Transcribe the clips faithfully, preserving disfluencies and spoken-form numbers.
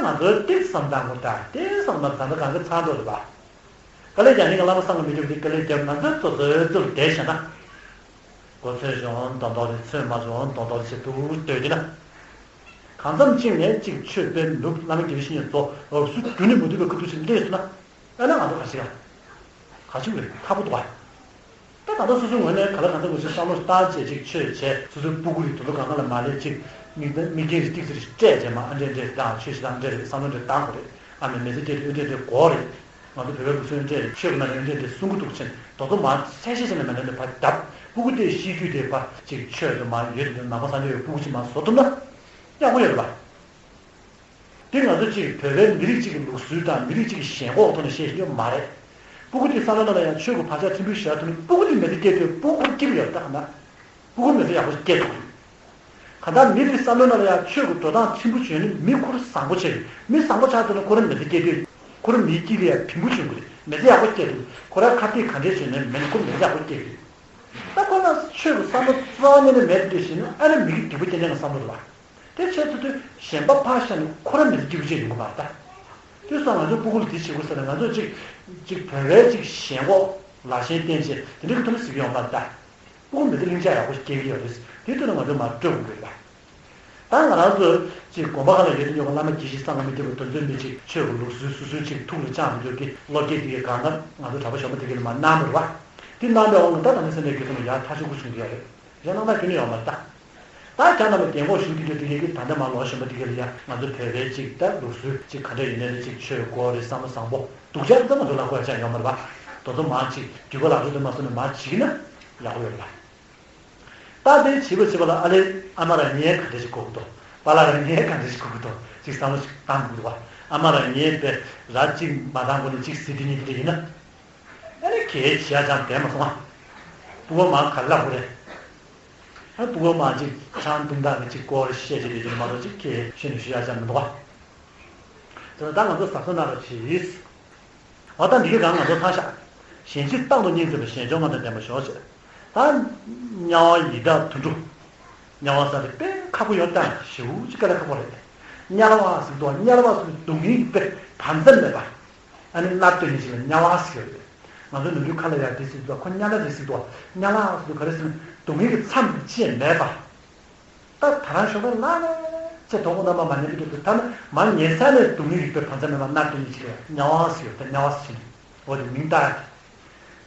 ང་ཚོའི་ཏིག་བསམ་སྟངས་ཀུན་ད་ཏིག་བསམ་སྟངས་ད་ལྟ་གང་གི་ཚང་འགྲོ་རེད་པ། དཀའ་ལས་རྒྱག་མཁན་གྱི་བླ་མ་སངས་མི་རྒྱུག་དེ་དཀའ་ལས་རྒྱབ། ང་ཚོའི་ཚོ་ཚོའི་ཚུལ་བསྡད་བྱས་ན། གོ་ཚོད་བྱུང་མདོག་མདོག་རེད། ཚོད་མ་བྱུང་མདོག་མདོག་རེད་ཟེར་འདུག་སྡོད་ཀྱི་ན། གང་འཚམ་གཅིག་ནས་གཅིག་ཆོས་དཔེ་ནུབ་བླ་མ་དགེ་བའི་བཤེས་གཉེན་ཚོ་འུབ་སུ་རྒྱུན་ནས་མ་ཐུབ་པའི་ཁ་ཐུག་ཅིག་སླེབས་སོང་ན། ཨ་ནི་ང་ཚོ་ག་ཞིག་ག་ཞིག་རེད། ཁག་པོ་འདུག་ག་ད་ད་ལྟ་སོ་སོའི་ངོས་ནས་ག་ལ་གང་འཚམ་ངོས་ཤིག་བསམ་བློ་བཏང་བྱས་ཅིག་ཆོས་བྱས། སོ་སོའི་སྤུ་གུ་རིགས་དུ་ལོ་གང་ག་ལ་མ་སླེབས་ཅིག་མིག་མིག་རྒྱན་རིགས་ཏིག་ཙི་རིགས་སྤྲད་བྱས་མ། ཨ་འདྲས་འདྲས་དང་ཆོས་ཤིག་དང་འདྲས་རེད། བསམ་བློ་འདྲས་བཏང་དགོས་རེད། ཨ་མས་མི་ཚེ་སྐྱེལ་དུས་ཨ་འདྲས་འདྲས་དགོས་རེད། ང་ཚོ་བོད་པའི་ལུགས་སྲོལ་འདྲས་རེད། ཆོས་ཀྱི་ནང་ནས་ཨ་འདྲས་འདྲས་གསུང་གི་འདུག་ཕྱིན་ད་དུང་མ་གསལ་བཤད་བྱས་ནས་མ་ནས་ནས་ཕར་བརྡབ། སྤུ་གུ་དེའི་གཤིས་རྒྱུད་དེ་ཕར་ཅིག་ཆོས་དུ་མ་ཡོད་དུ་ནང་པ་སངས་རྒྱས་པའི་སྤུ་གུ་ཅིག་མ་བཟོ་ཐུབ་ན་ཡག་པོ་ཡོད་རེད་པ། དེ་ང་ཚོ་གཅིག་བོད་པའི་མི་རིགས་གཅིག་གི་ལུགས་སྲོལ་དང་མི་རིགས་གཅིག་གི་ཞེན་ཁོག་ཐོག་ནས་བཤད་ཤེས་ཡོད་མ་རེད། སྤུ་གུ་དེ་བསམ་བློ་ནང་ལ་ཡང་ཆོས་ཀྱི་བག་ཆགས་ཕྲན་བུ་ཞིག་ཐོག་ནས་སྤུ་གུ་དེ་མི་ཚེ་སྐྱེལ་དུས་སྤུ་གུ་སྐྱིད་པོ་ཡོད་ད་ག་ན། སྤུ་གུ་མི་ཚེ་ཡག་པོ་ཞིག་སྐྱེལ་ཐུབ་ཀྱི་ཡོད། གང་ལྟར་མི་དེ་བསམ་བློ་ནང་ལ་ཡང་ཆོས་ཀྱི་འགྲོ་སྟངས་ཕྲན་བུ་བྱུང་ནས་མི་ཁོ་རང་བཟང་པོ་ཆགས་ཀྱི། མི་བཟང་པོ་ཆགས་ཐུབ་ན་ཁོ་རང་མི་ཚེ་སྐྱེལ་དུས་ཁོ་རང་མིའི་དཀྱིལ་ལ་ཡང་ཕྲན་བུ་བྱུང་གི་རེད། མི་ཚེ་ཡག་པོ་སྐྱེལ་ཐུབ། ཁོ་རང་ཁ་གཏད་ག་འདྲས་བྱུང་ནས་མེད་ན་ཁོ་མི་ཚེ་ཡག་པོ་སྐྱེལ་གི་རེད། ད་ཁོ་རང་ཆོས་ཀྱི་བསམ་བློ་རྩ་བ་ཉིད་ནས་མེད་དུས་ཤིག་ན་ཨ་ནི་མི་གི་སྡིག་པ་སྐྱེལ་མཁན་གྱི་བསམ་བློ་རེད་པ། དེ་བྱས་ཚུལ་དུ་གཞན་པ་ཕར་བཞག་ནས་ཁོ་རང་མི་ཚེ་སྐྱིད་པོ་ཅིག་ཡོང་གི་མ་རེད་ད། དེ་སོང་ང་ཚོ་སྤུ་གུ་ལ་དེ་བྱེད་དགོས་ཟེར་ན་ང་ཚོ་གཅིག་གཅིག་བོད་པའི་གཅིག་ཞེན་ཁོག་ལག་ཞེན་བསྟེན་བྱས་དེ་འདྲ་གི་ཐོག་ནས་ཟེར་གྱི་ཡོང་མ་རེད་ད། སྤུ་གུ་མི་ཚེ་ལྷིང་འཇགས་ཡག་པོ་ཞིག་སྐྱེལ་གྱི་ཡོད་རེད། དེ་དུས་ན་ང་ཚོ་མར་སྤྲོད་དགོས་ཀྱི་ཡོད་པ། ད་ང་རང་ཚོ་གཅིག་དགོན་པ་ཁག་ལ་ཡོད་དུ་ཡོད་པ་བླ་མ་དགེ་བཤེས་སངས་རྒྱས་མི་འདུག་པ་དོན་ཚན་མི་གཅིག་ཆོས་ཀྱི་ལུགས་སྲོལ་སོ་སོའི་གཅིག་ཐུགས་ལ་བཅངས་ཏེ་འདུག་གི་བློ་སྐྱེད་དེ་གའི་གང་ལྟར་ང་ཚོ་གྲྭ་པ་གཞོན་པ་དེ་གའི་ལ་མར་གནང་བ་རེད་པ། དེ་གནང་བའི་འོག་ལ་ད་ད་ནི་སེམས་ནས་དགེ་སློང་ཡར་ཐག་ཆོད་པོ་བྱུང་གི་ཡོད་རེད། གཞན་གནང་སྟངས་ཁྱོན་ནས་ཡོད་མ་རེད་ད། ད་ཁྱེད་རྣམ་པ་རྒན་གོག་གཞུང་འདི་འདྲ་འདི་གའི་གི་ད་ལྟ་མར་ལོག་གཞོན་པ་འདི་གའི་ལ་ཡ་ང་ཚོ་བོད་པའི་གཅིག་ད་ལུགས་སྲོལ་གཅིག་ག་འདྲ་ཡིན་ནའི་ལ་གཅིག་ཆོས་དགོས་རེད། བསམ་བློ་བཟང་པོ་སྡུག་ཅག་ཙམ་ང་ཚོ་ལ་དགོས་ཡ་ཅང་ཡོད་མ་རེད་པ། དོ་དོ་མར་གཅིག་རྒྱུད་པ་ལག་ལེན་དུ་མ་སོང་ནས་མར་བྱེད་ཀྱི་ན་ཡག་པོ་ཡོད་རེད་པ། ད་དེ་བྱེད་པ་བྱེད་པ་ལ་ཨ་ལས་ཨ་མ་རང་ཉིད་ག་འདྲ་ཞིག་དགོས་ཀྱི་འདུག་པཱ་ལགས་རང་ཉིད་ག་འདྲ་ཞིག་དགོས་ཀྱི་འདུག་ཅིག་བསམ་བློ་ཞིག་བཏང་དགོས་ཀྱི་འདུག་པ། ཨ་མ་རང་ཉིད་པས་ར་གཅིག་མ་བཏང་གོང་ནས་གཅིག་ཟེར་དེ་ཉིད་དེ་འདྲ་ཡིན་ན། ཨ་ནི་གལ་ཆེ་ཡ་ཅང་བསྡད་མ་སོང་ང་། སྤུ་གུ་མར་ག་ལ་ལབ་དགོས་རེད། ཨ་སྤུ་གུ་མར་ཅིག་ཆང་འཐུང་སྟངས་ཀྱི་ཅིག་སྐོར་བཤད་བྱས་དེ་ཡིན་མ་གཏོགས་ཅིག་གལ་ཤེས་ནས་ཞུ་ཡ་ཅང་མི་འདུག་པ། དེ་ད་ང་ཚོ་གཟབ་གཟབ་གནང་རོགས་གྱིས། འོ་ད་འདི་གའི་སྒང་ང་ཚོ་ཚང་ཤག་གཞན་ཕྱིར་བཏང་དུ་སྙིང་འཛིན་པ་གཞན་སྐྱོང་ངང་དུ་ལྡན་པ་ཞོག་ཅེས། ད་དམྱལ་བ་ཡི་དྭགས་དུད་འགྲོ། དམྱལ་བ་ཟེར་དེ་དཔེ་ཁག་པོ་ཡོད་ད། ཞེ་པོ་ཅིག་དཀའ་ལས་ཁག་པོ་རེད། དམྱལ་བ་ཟེར་དུས་དམྱལ་བ་ཟེར་དུས་སྡུག་བསྔལ་གྱི་དཔེ་བར་མཚམས་མེད་པ། ཨ་ནི་མནར་གཏོང་མཁན་ཞིག་ལ་དམྱལ་བ་ཟེར་གྱི་ཡོད་རེད། ང་ཚོ་ནོར་འཁྲུལ་ཁ་ལ་ཡ་དེ་ཟེར་དུས་ཁོ་དམྱལ་བ་རེད་ཟེར་དུས་དམྱལ་བ་ཟེར་དུས་ག་རེ་ཟེར་ན་སྡུག་བསྔལ་གྱི་མཚམས་ཅིག་མེད་པ། ད་ད་རང་ཞོགས་པ་ལ་ལ་ཚེ་ཐོག་མ་རྣམ་པ་མ་ཉམས་པའི་དུས་སུ་ཐ་ན་མ་ཉལ་ས་ནས་སྡུག་བསྔལ་རིག་པའི་བར་མཚམས་མེད་པར་མནར་སྡོད་མཁན་ཞིག་ལ་དམྱལ་བ་ཟེར་ཡོད་ད། དམྱལ་བ་ཟེར་ནས་འོ་དེ་མིང་བཏགས་ཡ་དེ།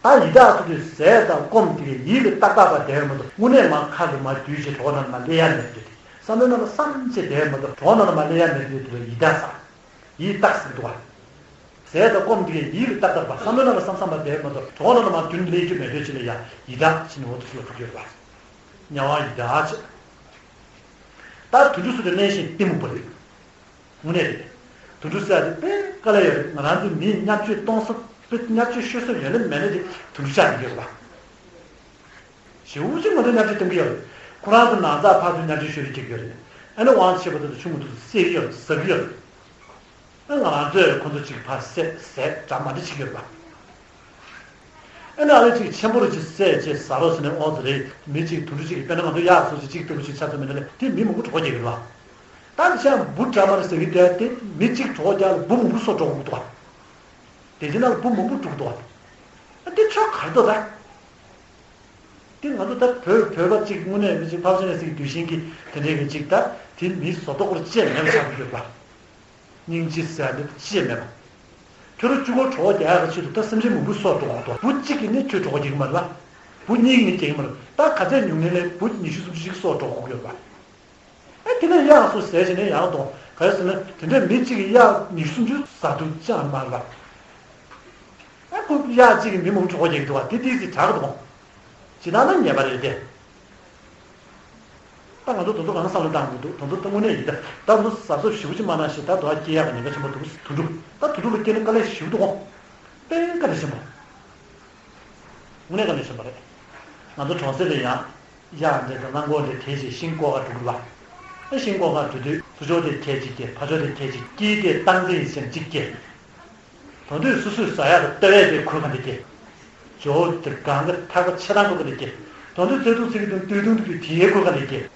ད་ཡི་དྭགས་ཚོ་དེ་ཟས་དང་སྐོམ་དེ་གའི་ཡིད་ལ་ཏག་ཏག་པ་བསྡད་ཡོད་མ་གཏོགས་དངོས་གནས་མ་ཁ་ལ་མ་བསྡུས་བྱས་གྲོགས་རྣམས་མ་སླེབས་ཡ་མེད་དེ། བསམ་བློའི་ནང་ལ་བསམ་བྱས་བསྡད་ཡོད་མ་གཏོགས་གྲོགས་རྣམས་མ་སླེབས་ཡ་མེད་དེ་དེ་ལ་ཡི་དྭགས་ཟེར། ཡིད་རྟག་ཟེར་འདུག་བ། ཟས་དང་སྐོམ་དེ་གའི་ཡིད་ལ་ཏག་ཏག་པ་བསམ་བློའི་ནང་ལ་བསམ་བསམ་པ་བསྡད་ཡོད་མ་གཏོགས་གྲོགས་རྣམས་མ་རྒྱུན་སླེབས་རྒྱུ་མེད་དུས་ཅི་ལ་ཡ་ཡི་དྭགས་ཟེར་ནས་འོ་དེ་ཚོ་ལ་གྲུབ་ཡོད་རེད་པ། དམྱལ་བ་ཡི་དྭགས་བྱས། ད་དུད་འགྲོ་ཚོ་དེ་གནས་ཤིང་གཏི་མུག་པ་རེད། དངོས་གནས་རེད། དུད་འགྲོ་ཟེར་ཡ་དེ་དཔེ་དཀའ་ལས་ཡོད་རེད། ང་རང་ཚོ་མིས་བརྙས་བཅོས་གཏོང་ས་དཔེ་བརྙས་བཅོས་ཤོར་ས་ཡོད་ན་མེད་ན་དེ་དུད་འགྲོ་ཆགས་ཀྱི་ཡོད་རེད་པ། ཞེ་པོ་ཅིག་ང་ཚོ་བརྙས་བཅོས་གཏོང་གི་ཡོད་རེད། ཁོ་རང་ཚོ་ནང་ཚགས་ཕར་ཚུར་བརྙས་བཅོས་ཤོར་རེ་བྱེད་ཀྱི་ཡོད་རེད། ཨ་ནི་དབང་ཆེ་བ་དེ་ཚོ་ཆུང་ངུ་དེ་ཚོ་བསད་ཀྱི་ཡོད་རེད། ཟ་གི་ཡོད་རེད། ཨ་ང་རང་ཚོས་ཁོ་ཚོ་གཅིག་ཕར་བསད་བསད་འདྲ་མ་འདྲ་བྱེད་ཀྱི་ཡོད་པ། ཨ་ནི་ཨ་ལེ་གཅིག་ཆེན་པོ་རེ་གཅིག་བསད་བྱས་ཟ་རོགས་ཟེར་ནས་ཨོ་ཙི་རེད། མི་གཅིག་དུད་འགྲོ་གཅིག་གིས་དཔེར་ན་ང་ཚོ་གཡག་སོགས་ཀྱིས་གཅིག་ལྟ་བུ་ཞིག་ཆ་ཚང་མེད་ན་ལེ་དེ་མི་མང་པོ་གྲོགས་རྒྱག་གི་རེད་པ། ད་འདི་ཤ་འབུ་འདྲ་མ་རེད་ཟེར་གི་དེ་དེ་མི་གཅིག་གྲོགས་རྒྱག་ལ་འབུ་མང་པོ་སྲོག་འགྲོ་གི་འདུག་པ། དེ་རྗེས་ནང་ལ་འབུ་མང་པོ་འགྲོ་གི་འདུག་པ། ཨ་དེ་ཆོ་གར་འདུག་ད། དེ་ང་ཚོ་ད་བོད་བོད་པ་གཅིག་དངོས་གནས་མི་གཅིག་ཕག་ཆེན་ནས་ཟིག་དུས་ཤིང་གི་དེ་འདྲའི་གི་གཅིག་ད་དེ་མི་བཟོ་ལྟོ་སྐོར་བཅས་མེད་པ་ཆགས་ཀྱི་ཡོད་པ། སྙིང་རྗེ་ཟེར་འདི་བཅས་མེད་པ། ཁྱོད་རང་གཅིག་པོ་གྲོགས་རྒྱག་ཡག་གི་ཆེད་དུ་ད་སེམས་ཅན་མང་པོའི་སྲོག་འགྲོ་གི་འདུག་འབུ་གཅིག་གིས་ནི་ཁྱོད་གྲོགས་རྒྱག་གི་མ་རེད་པ། འབུ་གཉིས་ཀྱིས་ནི་རྒྱག་གི་མ་རེད། ད་ག་ཚད་ཉུང་ཉུང་ལས་འབུ་ཉི་ཤུ་སུམ་ཅུ་ཞིག་སྲོག་འགྲོ་གི་ཡོད་པ། ཨ་དེ་ནས་གཡག་སོགས་ཟས་བྱས་ནས་ཡང་གཏོང་། ག་རེ་ཟེར་ན་དེ་འདྲའི་མི་གཅིག་གིས་གཡག་ཉི་ཤུ་སུམ་ཅུ་ཟ་ཐུབ་ཅང་མ་རེད་པ། ཨ་ཁོ་གཡག་གཅིག་གིས་མི་མང་པོ་གྲོགས་རྒྱག་གི་འདུག་པ། དེ་ཏོག་ཙམ་དྲག་གི་འདུག་གོ། ཇི་ལྟར་ན་ཉེས་པ་རེད་དེ། ད་ང་ཚོ་དེ་ཚོ་གང་བསམ་བློ་བཏང་དགོས་འདུག་དེ་ཚོ་ད་དངོས་གནས་ཡིན་ད། ད་ང་ཚོ་གཟབ་གཟབ་ཞེ་པོ་ཅིག་མ་གནང་ཞིག་ད་དོ་སྐྱེ་ཡག་གི་ཉེན་ཁ་ཆེན་པོ་འདུག་དུད་འགྲོ། ད་དུད་འགྲོ་ལ་སྐྱེས་ན་དཀའ་ལས་ཞེ་པོ་འདུག་གོ། དཔེ་དཀའ་ལས་ཆེན་པོ། དངོས་གནས་དཀའ་ལས་ཆེན་པོ་རེད། ང་ཚོ་གྲོང་གསེབ་ལ་ཡང་གཡག་འདྲ་དང་གླང་གོག་འདྲ་དེད་བྱས་ཤིང་བརྐོ་ག་འགྲོ་གི་རེད་པ། ཨ་ཤིང་བརྐོ་ག་འགྲོ་དུས་ཚུར་ཕྱོགས་དེ་ཁལ་གཅིག་སྐྱེལ། ཕར་ཕྱོགས་དེ་ཁལ་གཅིག་སྐྱེལ། དེ་སྟངས་འཛིན་ཡིན་ཟེར་ན་གཅིག་སྐྱེལ། དོན་དུ་སོ་སོས་ཟ་ཡག་དང་ལྟ་བས་དེ་ཁོའི་ཁ་འདི་སྐྱེལ། ཇོ་བོ་དེ་གང་གི་ཐག་པ་ཆེ་ཐང་ཁོའི་ཁ་འདི་སྐྱེལ། དོན་དུ་བཙོན་དུ་ཚིག་གི་དང་སྟོད་ཐུང་དུ་དེའི་ཁོའི་ཁ་འདི་སྐྱེལ།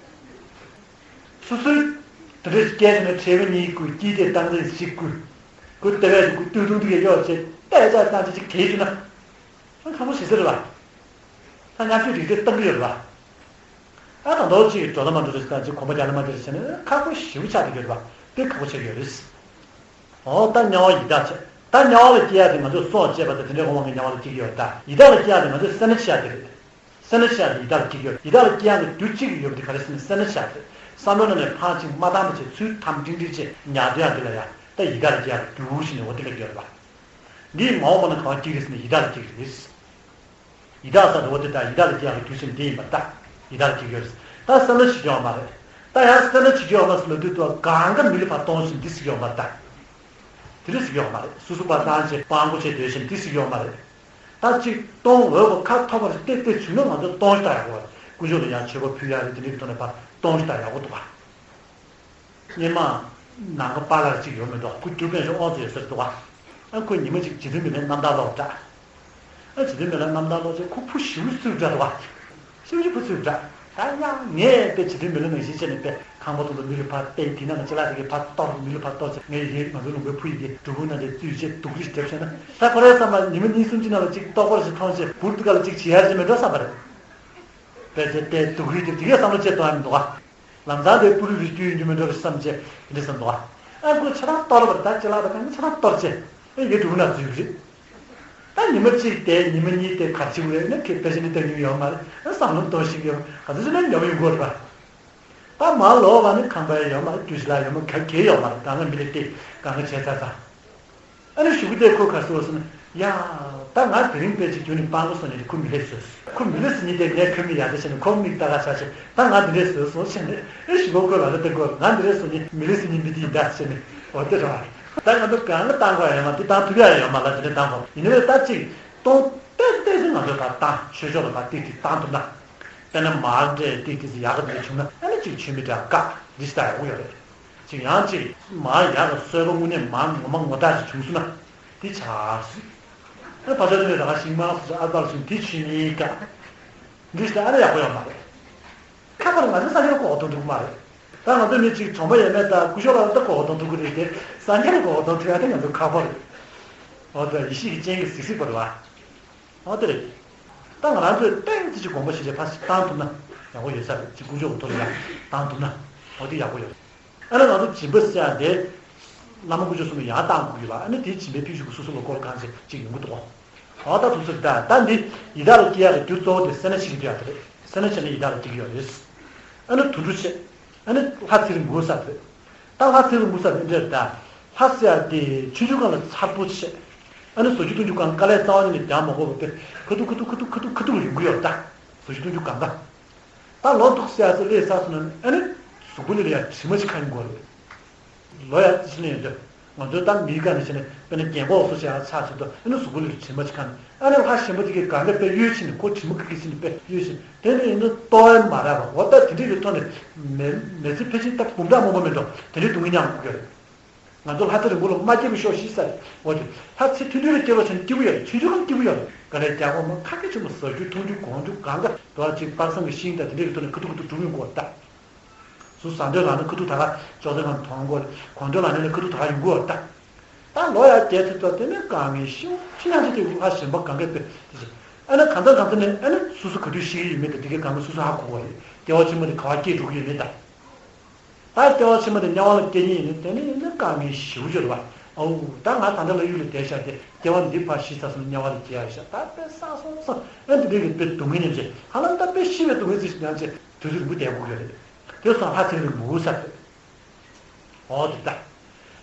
སོ་སོའི་ དེ་འདྲ་སྐད་ནས་ཁྲེལ་བ་གཉིས་བསྐུལ། སྐྱིད་དེ་བཏང་རེས་ཤིག་བསྐུལ། ཁོ་ལྟ་བས་ཁོ་སྟོད་ཐུང་དེ་གས་གཡོག་བྱས་ཏེ་ཅག་བཏང་ཅི་ཅིག་གས་བྱུང་ན། ཁམ་པོ་ཞེ་ས་རེད་བ། ད་ཉག་ཆུ་རིག་རྩལ་བཏང་གི་ཡོད་རེད་བ། ཨ་ད་མདོ་ཅིག་འགྲོ་ལ་མ་འགྲོ་རེད་ཟེར་ཅིག་གོམ་པ་རྒྱག་ལ་མ་རྒྱག་རེད་ཟེར་ནས་ཁག་པོ་ཞེ་པོ་ཆགས་ཀྱི་ཡོད་རེད་བ། དེ་ཁག་པོ་ཆགས་ཀྱི་ཡོད་རེད། འོ་ད་དམྱལ་བ་ཡི་དྭགས་བྱས། ད་དམྱལ་བ་ལ་སྐྱེ་ཡག་དེ་ང་ཚོས་སྲོག་བཅད་པ་དང་དེ་འདྲའི་དབང་གིས་དམྱལ་བ་ལ་སྐྱེ་གི་ཡོད། ད་ཡི་དྭགས་ལ་སྐྱེ་ཡག་དེ་ང་ཚོས་སེར་སྣ་འཆི་ཡག་དེ་རེད། སེར་སྣ་འཆི་ཡག་དེ་ཡི་དྭགས་ལ་སྐྱེ་གི་ཡོད། ཡི་དྭགས་ལ་སྐྱེ་ཡག་གི་དུས་གཅིག་ཡོད་པ་དེ་ག་རེ་ཟེར་ན་སེར་སྣ་འཆི་ཡག་དེ། བསམ་བློ་ནང་ནས་འཕང་ཅིག་མ་བཏང་བ་བྱས་ཚུལ་ཐམ་ཀྲིང་ཀྲིང་བྱས་ཉལ་སྡོད་ཡག་དེ་ལ་ཡ། ད་ཡི་དྭགས་ལ་སྐྱེ་ཡག་གི་དུས་ཟེར་ནས་འོ་དེ་ལ་ཡོད་རེད་བ། འདིའི་མ་འོངས་པ་ན་གང་སྐྱེ་གི་རེད་ཟེར་ན་ཡི་དྭགས་ལ་སྐྱེ་གི་རེད། ཡི་དྭགས་ཟེར་དུས་འོ་དེ་ད་ཡི་དྭགས་ལ་སྐྱེ་ཡག་གི་དུས་ཆེན་དེ་ཡིན་པ། ད་ཡི་དྭགས་ལ་སྐྱེ་གི་ཡོད་རེད། ད་སེར་སྣ་འཆི་གི་ཡོད་མ་རེད། ད་ཡང་སེར་སྣ་འཆི་གི་ཡོད་མ་ཟེར་ལབ་དུས་ད་གང་ག་མི་ལ་ཕར་གཏོང་ཟེར་འདི་ཟེར་གི་ཡོད་མ་རེད་ད། དེ་འདྲ་ཟེར་གི་ཡོད་མ་རེད། སོ་སོ་ཕར་བཏང་བྱས་སྤྲང་པོ་བྱས་སྡོད་ཟེར་འདི་ཟེར་གི་ཡོད་མ་རེད། ད་གཅིག་གཏོང་འོས་པ་ཁ་ཐོབ་པ་རེད། ཏེ་ཏེ་བྱུང་ན་ང་ཚོ་གཏོང་ཞིག་ལྟ་ཡག་པོ་རེད། དཀོན་མཆོག་ལ་ཡང་མཆོད་པ་ཕུལ་ཡག་རེད། དེ་འདྲ་གི་ཐོག་ནས་ཕར་གཏོང་ཞིག་ལྟ་ཡག་པོ་འདུག་ག། སྔོན་མ་ནང་པ་པཱ་ལགས་གཅིག་ཡོད་མི་འདུག་ཁོ་རྒྱུ་དཔོན་ཞིག་དབང་ཚད་ཡོད་ས་རེད་འདུག་ག། ཨ་ཁོས་ཉི་མ་གཅིག་རྗེ་བཙུན་མི་ལའི་རྣམ་ཐར་ཀློག་འདྲ། ཨ་རྗེ་བཙུན་མི་ལའི་རྣམ་ཐར་ཀློག་བྱས་ཁོ་ཕུ་ཞེ་པོ་སུ་འདྲ་འདུག་ག། ཞེ་པོ་ཅིག་ཕུ་སུ་འདྲ། ད་ཡང་ངས་དཔེ་རྗེ་བཙུན་མི་ལ་ནང་བཞིན་བྱས་ནས་དཔེ་ཁང་པ་ཐོག་ཏུ་མི་ལ་ཕར་བལྟས། དེ་ནང་ལ་ཅ་ལག་དེ་གས་ཕར་གཏོར། མི་ལ་ཕར་གཏོར་བྱས་ངས་ཡིན། ང་ཚོ་ལུང་པའི་ཕུ་ཡི་དེ་སྒྲུབ་ཕུག་ནང་དེ་བཙུད་བྱས་སྡུག་རུས་བརྒྱབ་བྱས་ན། ད་ཁོ་རའི་བསམ་པ་ཉི་མ་གཉིས་གསུམ་གྱི་ནང་ལ་ཅིག་ལྟོགས་པ་ཞིག་མཐོང་བྱས་འབུར་དུ་ག་ལ་ཅིག་བྱེད་ཡག་ཅིག་མེད་འགྲོ་བསམ་པ་རེད། དཔེ་བྱས་ཏེ་སྡུག་རུས་དེ་དེ་གས་བསམ་བློ་བྱེད་གཏོང་ཡག་མི་འདུག་ག། ལམ་སང་དེ་པུ་རུ་རུ་རྒྱུ་ཡིན་རྒྱུ་མིན་འགྲོ་རེད་བསམ་བྱས་འདི་བསམ་འདུག་ཨ། ཨ་ཁོས་ཆ་ཚང་གཏོར་བ་རེད། ད་ཅ་ལག་དང་གང་ག་ཆ་ཚང་གཏོར་བྱས་ཨེ་ཡེ་འགྲུབ་ན་འཛུལ་གི་རེད། ད་ཉི་མ་གཅིག་བསྡད། ཉི་མ་གཉིས་བསྡད། གར་ཕྱིན་རེད་ན་ཁྱེད་དཔེ་ཆ་འདི་ལྟ་མྱོང་ཡོད་མ་རེད། ཨ་བསམ་བློ་གཏོང་ཤེས་ཀྱི་ཡོད་མ་རེད། ག་ཚོད་ཅིག་ན་ཉོབ་ཡོང་གི་རེད་པ། ད་མར་ལོག་པ་ནི་ཁང་པ་ཡོད་མ་རེད། རྒྱུ་ཞིག་ལ་ཡོད་མ་རེད། ག་གེ་ཡོད་མ་རེད། གང་ག་མི་ལ་བལྟས། གང་ག་བྱས་ཚར་ཚར། ཨ་ནི་གཞུག་གུ་དེ་ཁོས་ག་རེ་ཟེར་བ་ཟེར་ན། ཡ། ད་ང་དེ་རིང་དཔེ་ཆ་རྒྱུགས་ནས་སྤྲང་པོ་བཟོས་ནས་ཁོ་མི་ལ་བཟོས། ཁོ་མི་ལ་བཟོས་ནས་དེ་ངས་ཁོ་མི་ཡ་ད་བྱས་ནས་ཁོ་མིག་ལྟ་ག་ཆ་བྱས། ད་ང་འདི་འདྲས་བཟོས་སོང་བྱས་ནས་ཨེ་གཞུག་གུ་ཁོས་ལབ་ད། དེ་ཁོས་ང་འདི་འདྲས་བཟོས་ནས་མི་ལ་བཟོས་ནས་མི་འདི་ཡིན་ད་བྱས་ནས། འོ་དེ་རེད་བ། ད་ང་ཚོ་གང་ག་བཏང་དགོས་ཡོད་མ། འདི་བཏང་ཐུབ་ཡག་ཡོད་མ་ལ། དེ་འདྲས་བཏང་དགོས་ཡིན་ནའི་ད་ཅིག་གཏོང་ཏན་ཏན་ཟེར། ང་ཚོ་ད་བཏང་ཆོས་ཕྱོགས་ལ་ད་ཏིག་ཏིག་བཏང་ཐུབ་ན། དཔེར་ན་མར་འདྲས་ཏིག་ཏིག་ཟེར་ཡག་ག་འདི་འདྲས་བྱུང་ན་ཨ་ནི་ཅིག་ཆོས་མི་འདྲ་བཀག་འདི་ཞིག་ད་ཡག་པོ་ཡོད་རེད། ཅིག་ཡང་ཅིག་མར་ཡག་ག་གསོལ་བ་དངོས་གནས་མར་ངོ་མ་ངོ་རྟགས་ཅིག་བྱུང་སོང་ན་འདི་ཆགས་སྲིད། ཨ་ཕ་ཤ་དེ་ལས་ད་ག་ཤིང་མང་སོ་སོ་ཨ་པར་སོང་འདི་ཆོས་མིན་བཀག་འདི་ཞིག་ད་ཨ་ནི་ཡག་པོ་ཡོད་མ་རེད། ཁ་པར་ང་ཚོ་སངས་རྒྱས་ལ་གོ་བ་གཏོང་ཐུབ་ཀྱི་མ་རེད། ད་ང་ཚོ་མི་གཅིག་གྲོང་པ་ཡས་མས་ད་སྐུ་ཞབས་ལ་ད་གོ་བ་གཏོང་ཐུབ་ཀྱི་རེད་དེ། སངས་རྒྱས་ལ་གོ་བ་གཏོང་ཐུབ་ཡག་དེ་ང་ཚོ་ཁག་པོ་རེད། འོ་ད་ཡེ་ཤེས་ཀྱི་སྤྱན་གྱིས་གཟིགས་གཟིགས་པ་རེད་བ། འོ་དེ་རེད། ད་ང་རང་ཚོས་ཏན་ཏན་ཅིག་དགོངས་པ་བཞེས་བྱས་ཕར་ཞིག་བཏང་ཐུབ་ན་ཡག་པོ་ཡོད་ས་རེད། ཅིག་དཀོན་མཆོག་གི་ཐོག་ལ་ཡང་བཏང་ཐུབ་ན་འོ་དེ་ཡག་པོ་ཡོད་རེད། ཨ་ནི་ང་ཚོ་སྦྱིན་པ་ཟེར་ཡག་དེ་བླ་མ་དཀོན་མཆོག་གསུམ་ལ་ཡང་བཏང་དགོས་ཀྱི་ལ། ཨ་ནི་དེའི་སྦྱིན་པའི་ཕན་ཡོན་གྱི་སོ་སོ་ལ་སྐོར་གང་ཟེར་ཅིག་ཡོང་གི་འདུག་གོ། འོ་ད་ཐུགས་ཚོད་ད་ད་འདི་ཡི་དྭགས་ལ་སྐྱེ་ཡག་གི་རྒྱུ་གཙོ་བོ་དེ་སེར་སྣ་འཆི་གི་འདུག་ཡག་དེ་རེད། སེར་སྣ་འཆི་ན་ཡི་དྭགས་ལ་སྐྱེ་གི་ཡོད་རེད། ཨ་ནི་དུད་འགྲོ་འཆི། ཨ་ནི་ལྷ་ཚེ་རིང་པོ་ཟེར་རེད། ད་ལྷ་ཚེ་རིང་པོ་ཟེར་འདི་འདྲ་རེད་ད། ལྷ་ཟེར་ཡག་དེ་ཆུང་ཆུང་སྒང་ལ་མཚར་པོ་ཆེ། ཨ་ནི་བཟོ་རྒྱུ་བཏང་རྒྱུ་གང་དཀའ་ལས་རྩ་བ་ཉིད་ནས་རྒྱག་མ་དགོས་པ་དཔེ་ཁ་ཐུག་ཁ་ཐུག་ཁ་ཐུག་ཁ་ཐུག་ཁ་ཐུག་ལ་ཡོང་གི་ཡོད་རེད་ད། བཟོ་རྒྱུ་བཏང་རྒྱུ་གང་ག། ད་ལོ་ཐུག་ཟེར་ཡག་ཚོ་སླེབས་ཚར་སོང་ན་ཨ་ནི་གཟུགས་པོ་ལ་ཡང་དྲི་མ་ཅིག་ཁ་ཡོང་གི་ཡོད་རེད། ལོ་ཡང་ཅི་ནས་ཡོད་དུས་ང་ཚོའི་ད་མིའི་སྒང་ནས་བྱས་ནས་དཔེར་ན་རྒན་གོག་སོ་བྱས་ཡང་ཆགས་བྱེད་དུས་ཨ་ནི་གཟུགས་པོ་ལ་དྲི་མ་ཅིག་ཁ་ནས། ཨ་ནི་ལྷ་གཞན་པ་དེ་གས་གང་ག་དཔེ་གཡོས་ཕྱིན་ནས་ཁོ་དྲི་མ་གི་གི་ཕྱིན་ནས་དཔེ་གཡོས་ཕྱིན། དེ་ནས་ཡིན་ན་ལྟོ་ཡང་མ་རག་པ། འོ་ད་དེ་འདྲ་གི་ཐོག་ནས་མེ་མེ་ཚེ་ཕལ་ཆེར་ད་འབུམ་ཕྲག་མང་པོ་མེད་འགྲོ། དེ་འདྲའི་སྡུག་བསྔལ་མྱངས་དགོས་ཀྱི་རེད། ང་ཚོ་ལྷ་ཚེ་རིང་པོ་ལ་མ་སྐྱེས་པ་ཤོག་ཤིག་ཟེར། འོ་དེ་ལྷ་ཚེ་ཐུང་ཐུང་ལ་སྐྱེས་པ་བྱས་ན་སྐྱིད་པོ་ཡོད་རེད། ཆུང་ཆུང་ལ་སྐྱིད་པོ་ཡོད་རེད། ག་ལས་རྒྱག་དགོས་མ་ཁ་སྐད་ཆེན་པོ་བཟོ་རྒྱུ་འཐུང་རྒྱུ་གོན་རྒྱུ་གང་ག་དོ་ཅིག་པ་སངས་ཀྱི་ཤིང་དང་དེ་འདྲ་གི་ཐོག་ནས་ཁ་ཐུག་ཁ་ཐུག་སྒྲུབ་ཡོང་དགོས་རེད་ད། ཟུར་ཟ་འདོད་ལངས་ན་ཁ་ཐུག་ད་ག་ཅོག་ཙེ་སྒང་མཐོང་དགོས་རེད། གོན་འདོད་ལངས་ན་ཁ་ཐུག་ད་ག་ཡོང་དགོས་རེད་ད། ད་ལོ་ཡར་བསྡད་ཚེ་ད་དེ་ནས་དཀའ་ངལ་ཞེ་པོ་ཅིག་ཡང་ཅིག་དེ་ལྷ་གཞན་པ་གང་གས་དཔེ་དེ་ཚོ། ཨ་ནི་གང་ལྟར་གང་ལྟར་ནས་ཨ་ནི་སོ་སོ་ག་དུས་ཤི་གི་ཡོད་མེད་དང་དེ་གའི་གང་ག་སོ་སོ་ཧ་གོ་གི་རེད། སྐྱེ་བ་ཕྱི་མ་དེ་ག་པར་སྐྱེས་འགྲོ་གི་ཡོད་མེད་དང་། ད་སྐྱེ་བ་ཕྱི་མ་དེ་དམྱལ་བ་ལ་སྐྱེ་ཉེན་ཡིན་ན་དེ་ནས་ཡིན་ན་དཀའ་ངལ་ཞེ་པོ་ཅིག་རེད་བ། ཨོ་ད་ང་ད་ལྟ་ལྷ་ཡུལ་ལ་བསྡད་ཤག་དེ་སྐྱེ་བ་འདི་ཕར་ཤི་ཚར་སོང་ན་དམྱལ་བ་ལ་སྐྱེ་ཡག་རེད་ཤག་ད་དཔེ་བསགས་སོང་བསམ། ཨ་འདི་འདྲའི་གི་དཔེ་སྡུག་བསྔལ་མཉམ་བྱེད་ཧ་ལམ་ད་དཔེ་ཤི་བའི་སྡུག་བསྔལ་ཅིག་མཉམ་བྱེད་དུས་ཚོད་རིང་པོ་བསྡད་དགོས་ཀྱི་རེད། དེ་སོང་ལྷ་ཚེ་རིང་པོ་ཟེར་དེ། འོ་དེ་ལྟ།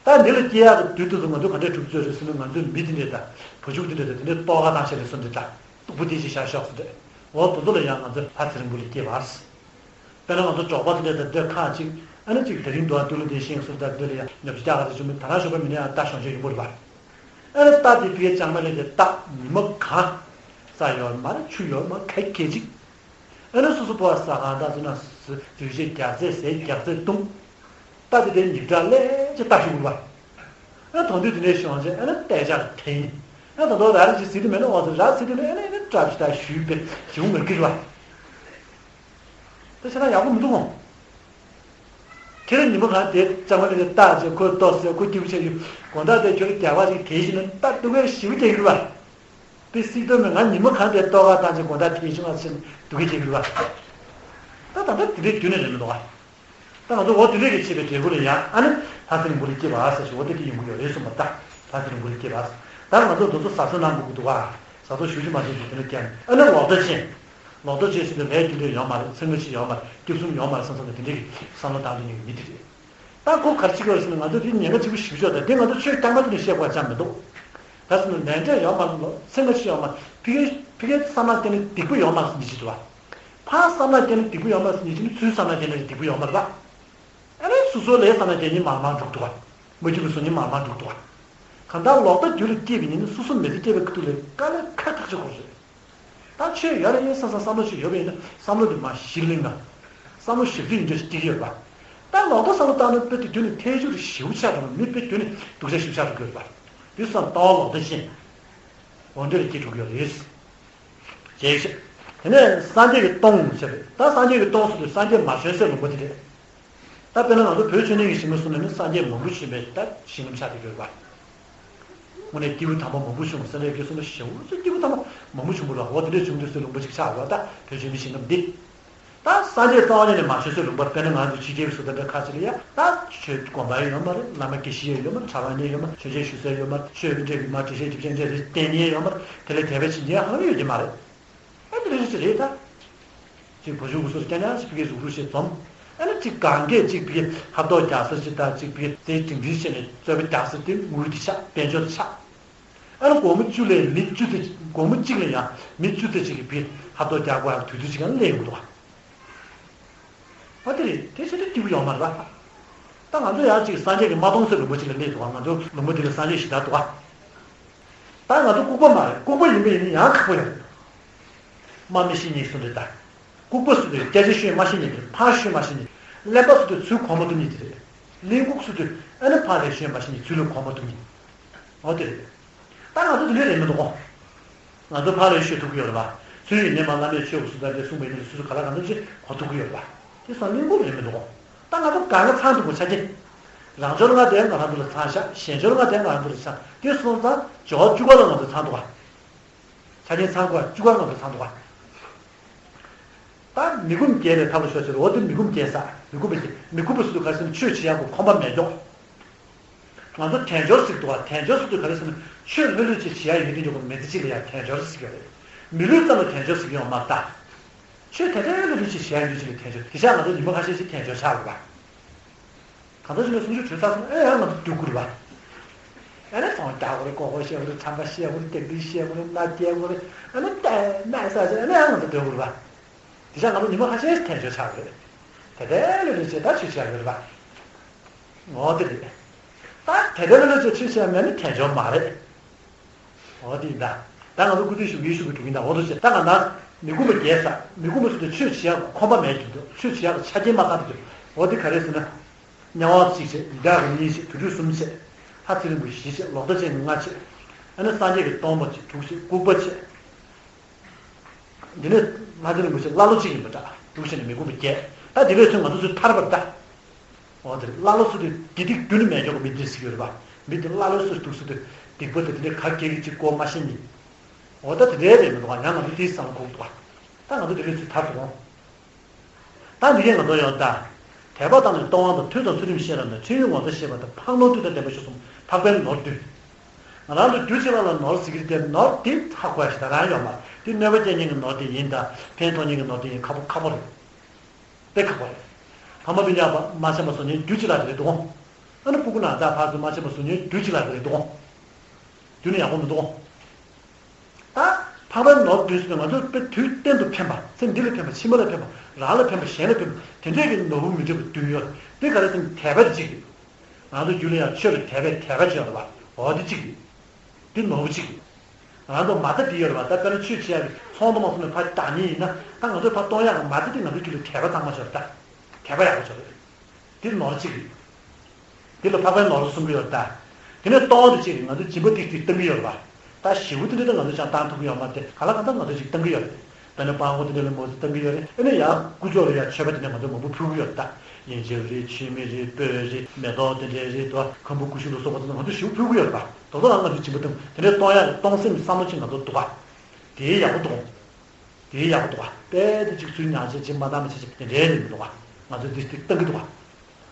ད་འདི་ལ་སྐྱེ་ཡག་གི་དུས་དེ་ཚོ་ང་ཚོ་ག་འདྲས་གྲུབ་ཚོད་རེད་ཟེར་ན་ང་ཚོའི་མི་དེ་འདྲས་དང་བུ་ཕྲུག་དེ་འདྲས་དང་དེ་འདྲས་ལྟོ་ག་བཏང་བྱས་རེད་སོང་འདི་ལྟ། སྟུག་པོ་དེ་ཞིག་བཞག་ཤོག་ཟེར་འདྲས། འོ་དེ་ཚོ་ལ་ཡང་ང་ཚོ་ལྷ་ཚེ་རིང་པོ་ལ་སྐྱེ་བར། དཔེར་ན་ང་ཚོ་འབྲོག་པ་དེ་འདྲས་དང་འདྲ་ཁག་ཅིག་ཨ་ནི་ཅིག་དེ་རིང་འདུག་ཨ་འདུག་ལ་དེ་ཤེས་སོང་ད་འདི་ལ་ཡང་ཉོ་ཆ་རྒྱག་ག་དེ་བྱུང་མི་ད་རང་ཞོགས་པ་མི་ནས་ཨ་ད་ཞོགས་ཞོགས་ཡོང་གི་རེད་པ། ཨ་ནི་རྟ་དེ་ཕི་ཡ་ཅང་མ་ལས་དེ་རྟ་ཉི་མ་གང་ས་ཡོད་མ་རེད། ཆུ་ཡོད་མ་ག་གེ་ཅིག་ཨ་ནི་སོ་སོ་ཕོ་བ་ཟ་ཁང་དང་སོ་ན་དུས་ཆེན་རྒྱག་ཚད་ཟས་རྒྱག་ཚད་བཏུང་། རྟ་དེ་དེ་ཉིབ་དྲག་ལས་ཅི་རྟ་ཤུགས་རུ་བ། ཨ་དོན་དུས་དེ་ནས་ཤོང་ཅེ་ཨ་ནི་རྟའི་ལྕག་འཐེན། ཨ་ད་དོ་ར་རི་ཅི་སི་དེ་མེད་ན་འོང་ཟེར་ར་སི་དེ་ནས་ཨ་ནི་ཨ་ནི་བཀྲ་ཤིས་ད་ཞུས་པས་ཞུ་མི་དགོས་ར་བ། ད་ཆ་ན་ཡག་པོ་མི་འདུག་གོ། དེ་ལ་ཉི་མ་གང་དེ་ལྕང་མ་ལ་བལྟ་ཅེས་ཁོས་ལྟོས་ཟེར། ཁོ་སྐྱིད་པོ་བྱས་ཡོད། དགོང་དག་དེ་ཁྱོད་ལ་རྒྱག་པ་ཞིག་དེ་བཞིན་ནི་ལྟ་སྡུག་གས་ཞིབ་རྒྱག་གི་རེད་པ། དེ་སྲིད་དོན་མེད། ང་ཉི་མ་གང་དེ་ལྟོ་ག་བཏང་ཅིག་དགོང་དག་དེ་བཞིན་ང་ཚོ་སྡུག་གས་བྱེད་ཀྱི་རེད་པ། ད་ད་ལྟ་དེ་འདྲའི་དུས་ནས་རེད་མི་འདུག་ག་ད་ང་ཚོ་འོ་དེ་འདྲས་ཀྱི་བྱེད་པའི་འབྲས་བུ་ལ་ཡང་ཨ་ནི་ལྷ་སྲིན་མགོ་ལ་སྐྱེས་པ་ཟེར་ཞིག་འོ་དེ་དེ་ཡོང་གི་ཡོད་རེད་གསུངས་པ། ད་ལྷ་སྲིན་མགོ་ལ་སྐྱེས་པ། ད་ང་ཚོ་འདི་ཚོ་ཟ་ཚོད་གནང་དགོས་ཀྱི་འདུག་ག་ཟ་ཚོད་ཞུ་རྒྱུ་མ་བྱུང་ཞིག་དེ་འདྲ་བསྐྱལ་ནས་ཨ་ནི་ལོག་ལྟ་ཅན། ལོག་ལྟ་ཅན་ཟེར་དུས་ལས་རྒྱུ་འབྲས་ཡོད་མ་རེད། ཚེ་སྔ་ཕྱི་ཡོད་མ་རེད། སྐྱབས་གསུམ་ཡོད་མ་རེད་བསམ་བསམ་ནས་དེ་འདྲས་ཀྱི་བསམ་བློ་བཏང་དུ་ཉན་གྱི་མི་དེ་རེད། ད་ཁོ་ག་རེ་བྱེད་ཀྱི་ཡོད་ཟེར་ན་ང་ཚོ་དེ་ཉེན་ཁ་ཆེན་པོ་ཞེ་པོ་ཅིག་ཡོད། ད་དེ་ང་ཚོ་ཆོས་རྐྱང་པ་དེ་ནས་བཤད་དགོས་ཅང་མི་འདུག་ད་ཟེར་ན་ལས་འབྲས་ཡོད་མ་རེད། ལོ་ཚེ་སྔ་ཕྱི་ཡོད་མ་རེད། ཕ་གིའི་ཕ་གིའི་བསམ་ན་དེ་ནི་སྡིག་པ་ཡོད་མ་རེད་ཟེར་ཉེན་ཁ་ཆེ་འདུག་བ། ཕར་བསམ་ན་དེ་ནི་སྡིག་པ་ཡོད་མ་རེད་ཟེར་ཉེན་ཁ་ཆེ་ནི་ཚུར་བསམ་ན་དེ་ནི་སྡིག་པ་ཡོད་མ་རེད་པ། ཨ་ནི་སོ་སོའི་ལས་བསམ་ན་དེ་ཉིད་མར་མར་འགྲུབ་འདུག་བ། མ་གྱུར་པའི་བཟོ་ཉིད་མར་མར་འགྲུབ་འདུག་བ། གང་ལྟར་ལོག་ལྟ་རྒྱུད་ལ་སྐྱེས་པའི་ཉིན་ནི་སོ་སོ་མི་ཚེ་སྐྱེལ་བའི་ཁ་ཐུག་ལས་དཀའ་ལས་ཁག་ཁག་ཅིག་ཁོ་རེད། ད་ཆོས་ཡོད་རེད་ཡིན་བསམ་བསམ་བསམ་བློ་ཞིག་ཡོད་པ་ཡིན་ན་བསམ་བློ་དེ་མར་ཞི་ལིང་ང་། བསམ་བློ་ཞིབ་ཏུ་ཡིན་འདྲ་ཞིག་སྟེར་གྱི་ཡོད་པ། ད་ལོག་ལྟ་བསམ་བློ་བཏང་ན་དཔེ་དེ་དུས་ནི་ཐལ་ཆུ་རུ་ཞིའུ་ཆགས་འགྲོ་བ། མི་དཔེ་དུས་ནི་སྡུག་ཅག་ཞིའུ་ཆགས་འགྲོ་གི་ཡོད་པ། དེ་བསམ་ལྟ་བ་ལོག་ལྟ་ཅན། འོ་འདྲ་རེ་སྐྱེ་འགྲོ་གི་ཡོད་རེད། ཅེས་བཤད། དེ་ནས་སངས་རྒྱས་ཀྱིས་སྟོང་ཟེར་རེད། ད་སངས་རྒྱས་ཀྱིས་སྟོང་ཟེར་དུས་སངས་རྒྱས་མ་བྱོན་སའི་ལུང་པ་དེ་རེད། ད་དཔེར་ན་ང་ཚོ་བོད་བཅོམ་ལྡན་འདས་ཀྱི་ཞིང་ཁམས་གསུམ་ལ་ནི་སངས་རྒྱས་མང་པོ་བྱོན་པའི་ད་ཞིང་ཁམས་ཆགས་བསྡད་ཡོད་པ། དངོས་གནས་སྐྱེས་བུ་དམ་པ་མང་པོ་བྱུང་། སེམས་ཅན་སྐྱེ་གསུམ་ལ་ཞེ་པོ་ཅིག་སྐྱེས་བུ་དམ་པ་མང་པོ་བྱུང་བ་ལ་འོ་དེ་འདྲས་བྱུང་དུས་སའི་ལུང་པ་ཅིག་ཆགས་པ། ད་བོད་བཅོམ་ལྡན་ཞིང་ཁམས་འདི། ད་སངས་རྒྱས་རྩ་བ་ཉིད་ནས་མ་བྱོན་སའི་ལུང་པ། དཔེར་ན་ང་ཚོ་ཕྱི་རྒྱལ་གྱི་བཟོ་ལྟ་འདྲ་ཁ་ཅིག་ལ་ཡ་ད་ཆོས་སྒོམ་པ་ཡོད་མ་རེད། བླ་མ་དགེ་བཤེས་ཡོད་མ་རེད། གྲྭ་པ་གཉེར་ཡོད་མ་རེད། མཆོད་མཇལ་ཞུ་ས་ཡོད་མ་རེད། ཆོས་ཀྱི་འབྲས་བུ་མ་འགྲེལ་བཤད་རྒྱབ་ཆེན་འདྲ་རེད་བསྟན་མཁན་ཡོད་མ་རེད། དེ་ལས་དད་པ་བྱེད་མཁན་ཧ་ལམ་ཡོད་ཀྱི་མ་རེད། ཨ་ནི་རེ་རེ་རེད་ད། གཅིག་བུ་ཆུང་གི་སོར་རྐྱང་རྐྱང་ཞིག་ཕ་གིའི་གཟུགས་རུས་ཞིག་འཛོམས། ཨ་ནི་གཅིག་གང་གས་གཅིག་ཕ་གིའི་ཧབ་ཐོག་རྒྱག་ས་ཞིག་དང་། གཅིག་ཕ་གིའི་རྩེ་སྒྲིང་སྒྲིང་བྱས་ནས་རྩོད་པ་རྒྱག་ས་དེ་ངུ་དེ་ཆགས། དཔལ་འབྱོར་དེ་ཆགས། ཨ་ནི་སྒོར་མོ་བཅུ་ལས་མི་བཅུ་ཙམ། སྒོར་མོ་གཅིག་ལས་ཡང་མི་བཅུ་ཙམ་ཞིག་གིས་ཕ་གིའི་ཧབ་ཐོག་རྒྱག་དགོས་ཡག་དུས་ཚོད་ཅིག་ཡང་སླེབས་ཡོང་གི་འདུག་ག་ཨ་དེ་རེད། དེ་བྱས་ཏེ་སྐྱིད་པོ་ཡོང་མ་རེད་པ། ད་ང་ཚོ་ཡང་ཅིག་སངས་རྒྱས་ཀྱིས་མ་སྟོང་སའི་ལུང་པ་ཅིག་ལ་སླེབས་འདུག་ག་ང་ཚོ་ལུང་པ་འདི་ལ་སངས་རྒྱས་གཞི་བདག་འདུག་ག་ད་ང་ཚོ་ལྐུགས་པ་མ་རེད། ལྐུགས་པ་ཡིན་པ་ཡིན་ན་ཡང་ཁག་པོ་ཡོད་རེད། སྨྲ་མི་ཤེས་མཁན་གསུངས་རེད་ད། ལྐུགས་པ་ཟེར་དུས་སྐད་ཆ་ཤོད་མ་ཤེས་མཁན་དེ། ཕར་ཤོད་མ་ཤེས་མཁན། གླེན་པ་ཟེར་དུས་ཚུར་གོ་མ་ཐུབ་མཁན་དེ་རེད། གླེན་ལྐུགས་ཟེར་དུས་ཨ་ནི་ཕར་ལ་ཤོད་མ་ཤེས་མཁན། ཚུར་ལ་གོ་མ་ཐུབ་མཁན། འོ་དེ་རེད། ད་ང་ཚོ་དེ་འདྲ་རེད་མི་འདུག་གོ་ང་ཚོ་ཕར་ལ་ཤོད་ཐུབ་ཀྱི་ཡོད་རེད་པ། ཚུར་ཡིན་ནའི་མ་བླ་མས་ཆོས་གོ་སུ་ད་དེ་གསུངས་པ་ཡིན་ནའི་སོ་སོ་ག་ལ་གང་འདྲ་ཅིག་གོ་ཐུབ་ཀྱི་ཡོད་རེད་པ། དེ་ཙང་གླེན་ལྐུགས་རེད་མི་འདུག་གོ་ད་ང་ཚོ་གང་ག་ཚང་འདུག་གོ་ཆ་རྐྱེན། རང་འབྱོར་ལྔ་དེ་ང་རང་ཚོ་ལ་ཚང་ཤག་གཞན་འབྱོར་ལྔ་དེ་ང་རང་ཚོ་ལ་ཚང་། དེ་སོང་ཙང་འབྱོར་བ་བཅུ་ག་ལ་ང་ཚོ་ཚང་འདུག་ག་ཆ་རྐྱེན་ཚང་དགོས་བཅུ་ག་ང་ཚོ་ཚང་འདུག་ག་ད་མི་ཁོམ་རྒྱས་པའི་ཐབས་ལ་ཤོག་ཅེས། འོ་དེ་མི་ཁོམ་རྒྱས་ས། མི་ཁོམ་པ་རྒྱས། མི་ཁོམ་པ་ཟེར་དུས་ག་རེ་ཟེར་ན་ཆོས་བྱེད་ཡག་གི་ཁོམ་པ་མེད་མགྱོགས། ང་ཚོ་དལ་འབྱོར་ཟེར་འདུག་ག་དལ་འབྱོར་ཟེར་དུས་ག་རེ་ཟེར་ན་ཆོས་ལྷོད་ལྷོད་ཅིག་བྱེད་ཡག་ཡོད་དུས་འཇོག་པའི་མི་ཚེ་གཅིག་ལ་ཡང་དལ་འབྱོར་ཟེར་གྱི་ཡོད་རེད། མི་ལུས་ཙམ་ལ་དལ་འབྱོར་ཟེར་གྱི་ཡོད་མ་རེད་ད། ཆོས་དལ་དལ་ལྷོད་ལྷོད་ཅིག་བྱེད་ཡག་ཡོད་དུས་ཅིག་ལ་དལ་འབྱོར། དེ་ཤག་ང་ཚོ་ཉི་མ་ཁ་ཤས་ཤིག་དལ་འབྱོར་ཆགས་རེད་པ། གང་ལྟར་ཞིག་ནས་གསུང་ཆོས་གྲོལ་ཚར་སོང་ན་ཨེ་ཡང་ང་ཚོ་སྡོད་དགོས་རེད་པ། ཨ་ནི་ཚོང་རྒྱག་དགོས་རེད། ཀོ་ཀོ་བཤད་དགོས་རེད། ཁྲམ་པ་བཤད་དགོས་རེད། སྡིག་སྒྲིབ་བཤད་དགོས་རེད། མནའ་སྐྱེལ་དགོས་རེད། ཨ་ནི་ལྟད་མོ་ཟ་བྱས་ཨ་ནི་ཡང་ང་ཚོ་སྡོད་དགོས་རེད་པ། དེ་ཤག་ང་ཚོ་ཉི་མ་ཁ་ཤས་དལ་འབྱོར་ཆགས་རེད། དལ་དལ་ལྷོད་ལྷོད་བྱས་ད་ཆོས་བྱས་རེད་པ། འོ་དེ་རེད། ད་དལ་དལ་ལྷོད་ལྷོད་བྱས་ཆོས་བྱས་མེད་ན་དལ་འབྱོར་མ་རེད། འོ་དེ་ཡིན་ད། ད་ང་ཚོ་སྐུ་ཚེ་ཞུགས་ཡིན་ཞུགས་པའི་དྲུག་ཡིན་ད། འོ་དོ་བྱས་ད་ང་ད་མི་ཁོམ་པ་རྒྱས་ས། མི་ཁོམ་པ་ཟེར་དུས་ཆོས་བྱེད་ཡག་ཁོམ་པ་མེད་རྒྱུ་འདུག་ཆོས་བྱེད་ཡག་ཆ་རྐྱེན་མ་ཚང་རྒྱུ་འདུག་འོ་དེ་ག་རེ་ཟེར་ན། དམྱལ་བ་གཅིག་བྱས། ཡི་དྭགས་ཀྱི་གཉིས་བྱས། དུད་འགྲོ་གསུམ་བྱས། ལྷ་ཚེ་རིང་པོ་བཞི་བྱས། ལོག་ལྟ་ཅན་ལྔ་བྱས། ཨ་ནི་སངས་རྒྱས་ཀྱི་སྟོང་པ་བྱས། དྲུག་བྱས། ལྐུགས་པ་བྱས། འདི་ནས་ལྷ་ཚེ་རིང་པོ་ཆེ་ཀླ་ཀློ་གཅིག་ཡིན་པ་འདྲ། དྲུག་བྱས་ནས་མི་ཁོམ་པ་བརྒྱད། ད་འདི་ལས་ཚུར་ང་ཚོ་ཚུར་ཐར་པར་གདའ། འོ་དེ་ཀླ་ཀློ་ཟེར་དུས་དགེ་སྡིག་རྒྱུ་ནི་མེད་མགྱོགས་ཀྱི་མི་འདི་ཟེར་གྱི་ཡོད་རེད་པ། མི་འདི་ཀླ་ཀློ་ཟེར་འདུག་ཟེར་དུས་སྡིག་པ་དེ་དེ་འདྲའི་ག་གེ་གི་གཅིག་གོ་མ་ཤེས་ནི། འོ་ད་དེ་འདྲའི་རེད་མི་འདུག་ག་ཡང་ང་ཚོ་དེའི་བསམ་བློ་འཁོར་འདུག་ག་ད་ང་ཚོ་འདི་ལས་ཚུར་ཐར་འདུག་ག་ད་འདི་གས་ང་ཚོ་ཡང་ད། དད་པ་དང་ནི་གཏོང་བ་དང་། ཐོས་དང་ཚུལ་ཁྲིམས་ཤེས་རབ་དང་། ཆོས་ཉིད་ངོ་མཚར་ཤེས་པ་དང་། འཕགས་ནོར་བདུན་དང་ལྡན་པ་བཅུ་གསུམ། འཕགས་པའི་ནོར་བདུན། ང་རང་ཚོ་རྒྱུ་གཅིག་ལ་ལ་ནོར་ཟེར་གྱི་རེད་དེ། ནོར་དེ་ཚ་དགོས་ཞེ་དྲག་རང་ཡོད་མ་རེད། དེ་གནོད་པ་སྐྱེལ་མཁན་གྱི་ནོར་དེ་ཡིན་ད། ཕན་ཐོགས་མཁན་གྱི་ནོར་དེ་ཡིན། ཁག་པོ་ཁག་པོ་རེད། དཔེ་ཁག་པོ་རེད། ཕ་མ་སྤུན་ཀྱག་པ་མ་བྱམས་པ་བཟོ་མཁན་རྒྱུ་གཅིག་ལ་རེད་འདུག་ཨ་ནི་སྤུ་གུ་ནང་ད་ཕར་ཚུར་མ་བྱམས་པ་བཟོ་མཁན་རྒྱུ་གཅིག་ལ་རེད་འདུག་དེ་ནི་ཡག་པོ་མི་འདུག་ད་འཕགས་པའི་ནོར་བདུན་ཟེར་ན་ང་ཚོ་དཔེ་དུས་གཏན་དུ་ཕན་པ། ཚེ་འདི་ལ་ཕན་པ། ཕྱི་མ་ལ་ཕན་པ། རང་ལ་ཕན་པ། གཞན་ལ་ཕན་པ། དེ་འདྲས་ཀྱི་ནོར་བུ་མི་འདྲ་བ་བདུན་ཡོད། དེ་ག་རེ་ཟེར་ན་དད་པ་གཅིག་རེད། ང་ཚོ་རྒྱུད་ལ་ཡང་ཆོས་ལ་དད་པའི་དད་པ་ཅིག་ཡོད་རེད་པ། འོ་དེ་གཅིག་རེད། འདི་ནོར་བུ་གཅིག་རེད། ང་ཚོ་མ་རྩ་འདི་ཡོད་རེད་པ། ད་དཔེར་ན་ཆོས་བྱེད་ཡག་གི་ཚོང་དུ་མ་སོང་ནས་ཕར་བདག་ཉིད་ཡིན་ན། ད་ང་ཚོས་ཕར་གཏོང་ཡག་གི་མ་རྩ་འདི་ང་ཚོའི་རྒྱུད་ལ་དད་པ་གཙང་མ་ཅིག་ཡོད་རེད་ད། དད་པ་ཡག་པོ་ཅིག་ཡོད་རེད། འདི་ནོར་གཅིག་རེད། འདི་ལ་འཕགས་པའི་ནོར་གསུང་གི་ཡོད་ད། དེ་ནས་གཏོང་བ་དེ་གཅིག་རེད། ང་ཚོས་སྦྱིན་པ་ཏིག་ཏིག་བཏང་གི་ཡོད་རེད་པ། ད་ཞེ་པོ་དེ་འདྲ་ད་ང་ཚོས་ཅང་བཏང་ཐུབ་ཀྱི་ཡོད་མ་རེད་དེ། གང་ལ་གང་འཚམ་ང་ཚོས་ཅིག་བཏང་གི་ཡོད་རེད། དཔེར་ན་སྤྲང་པོ་དེ་འདྲ་ལ་མོ་ཚོས་བཏང་གི་ཡོད་རེད། ཨ་ནི་ཡང་དཀོན་མཆོག་ལ་ཡང་མཆོད་པ་དེ་འདྲ་ང་ཚོས་མང་པོ་ཕུལ་གྱི་ཡོད་རེད་ད། ཡིན་ཆབ་རེད། ཕྱེ་མར་རེད། སྤོས་རེད། མེ་ཏོག་དེ་འདྲ་རེད་དོ། ཁམ་བུ་ཀུ་ཤུ་ལ་སོགས་པ་དེ་ཚོ་ང་ཚོས་ཞེ་པོ་ཕུལ་གྱི་ཡོད་རེད་པ། དེ་ཚོ་ལ་ང་ཚོས་སྦྱིན་པ་གཏོང་དེ་འདྲ་གཏོང་ཡག་གི་གཏོང་སེམས་བསམ་བློ་ཅིག་ང་ཚོར་འདུག་ག། དེ་ཡག་པོ་འདུག་དེ་ཡག་པོ་འདུག་ག། དཔེ་དེ་གཅིག་ཚུལ་ཉག་ཅིག་ཅིག་མ་བཏང་མ་བྱེད་ཅིག་དེ་འདྲའི་རེད་མི་འདུག་ག། ང་ཚོས་འདི་འདི་གཏང་གི་འདུག་ག།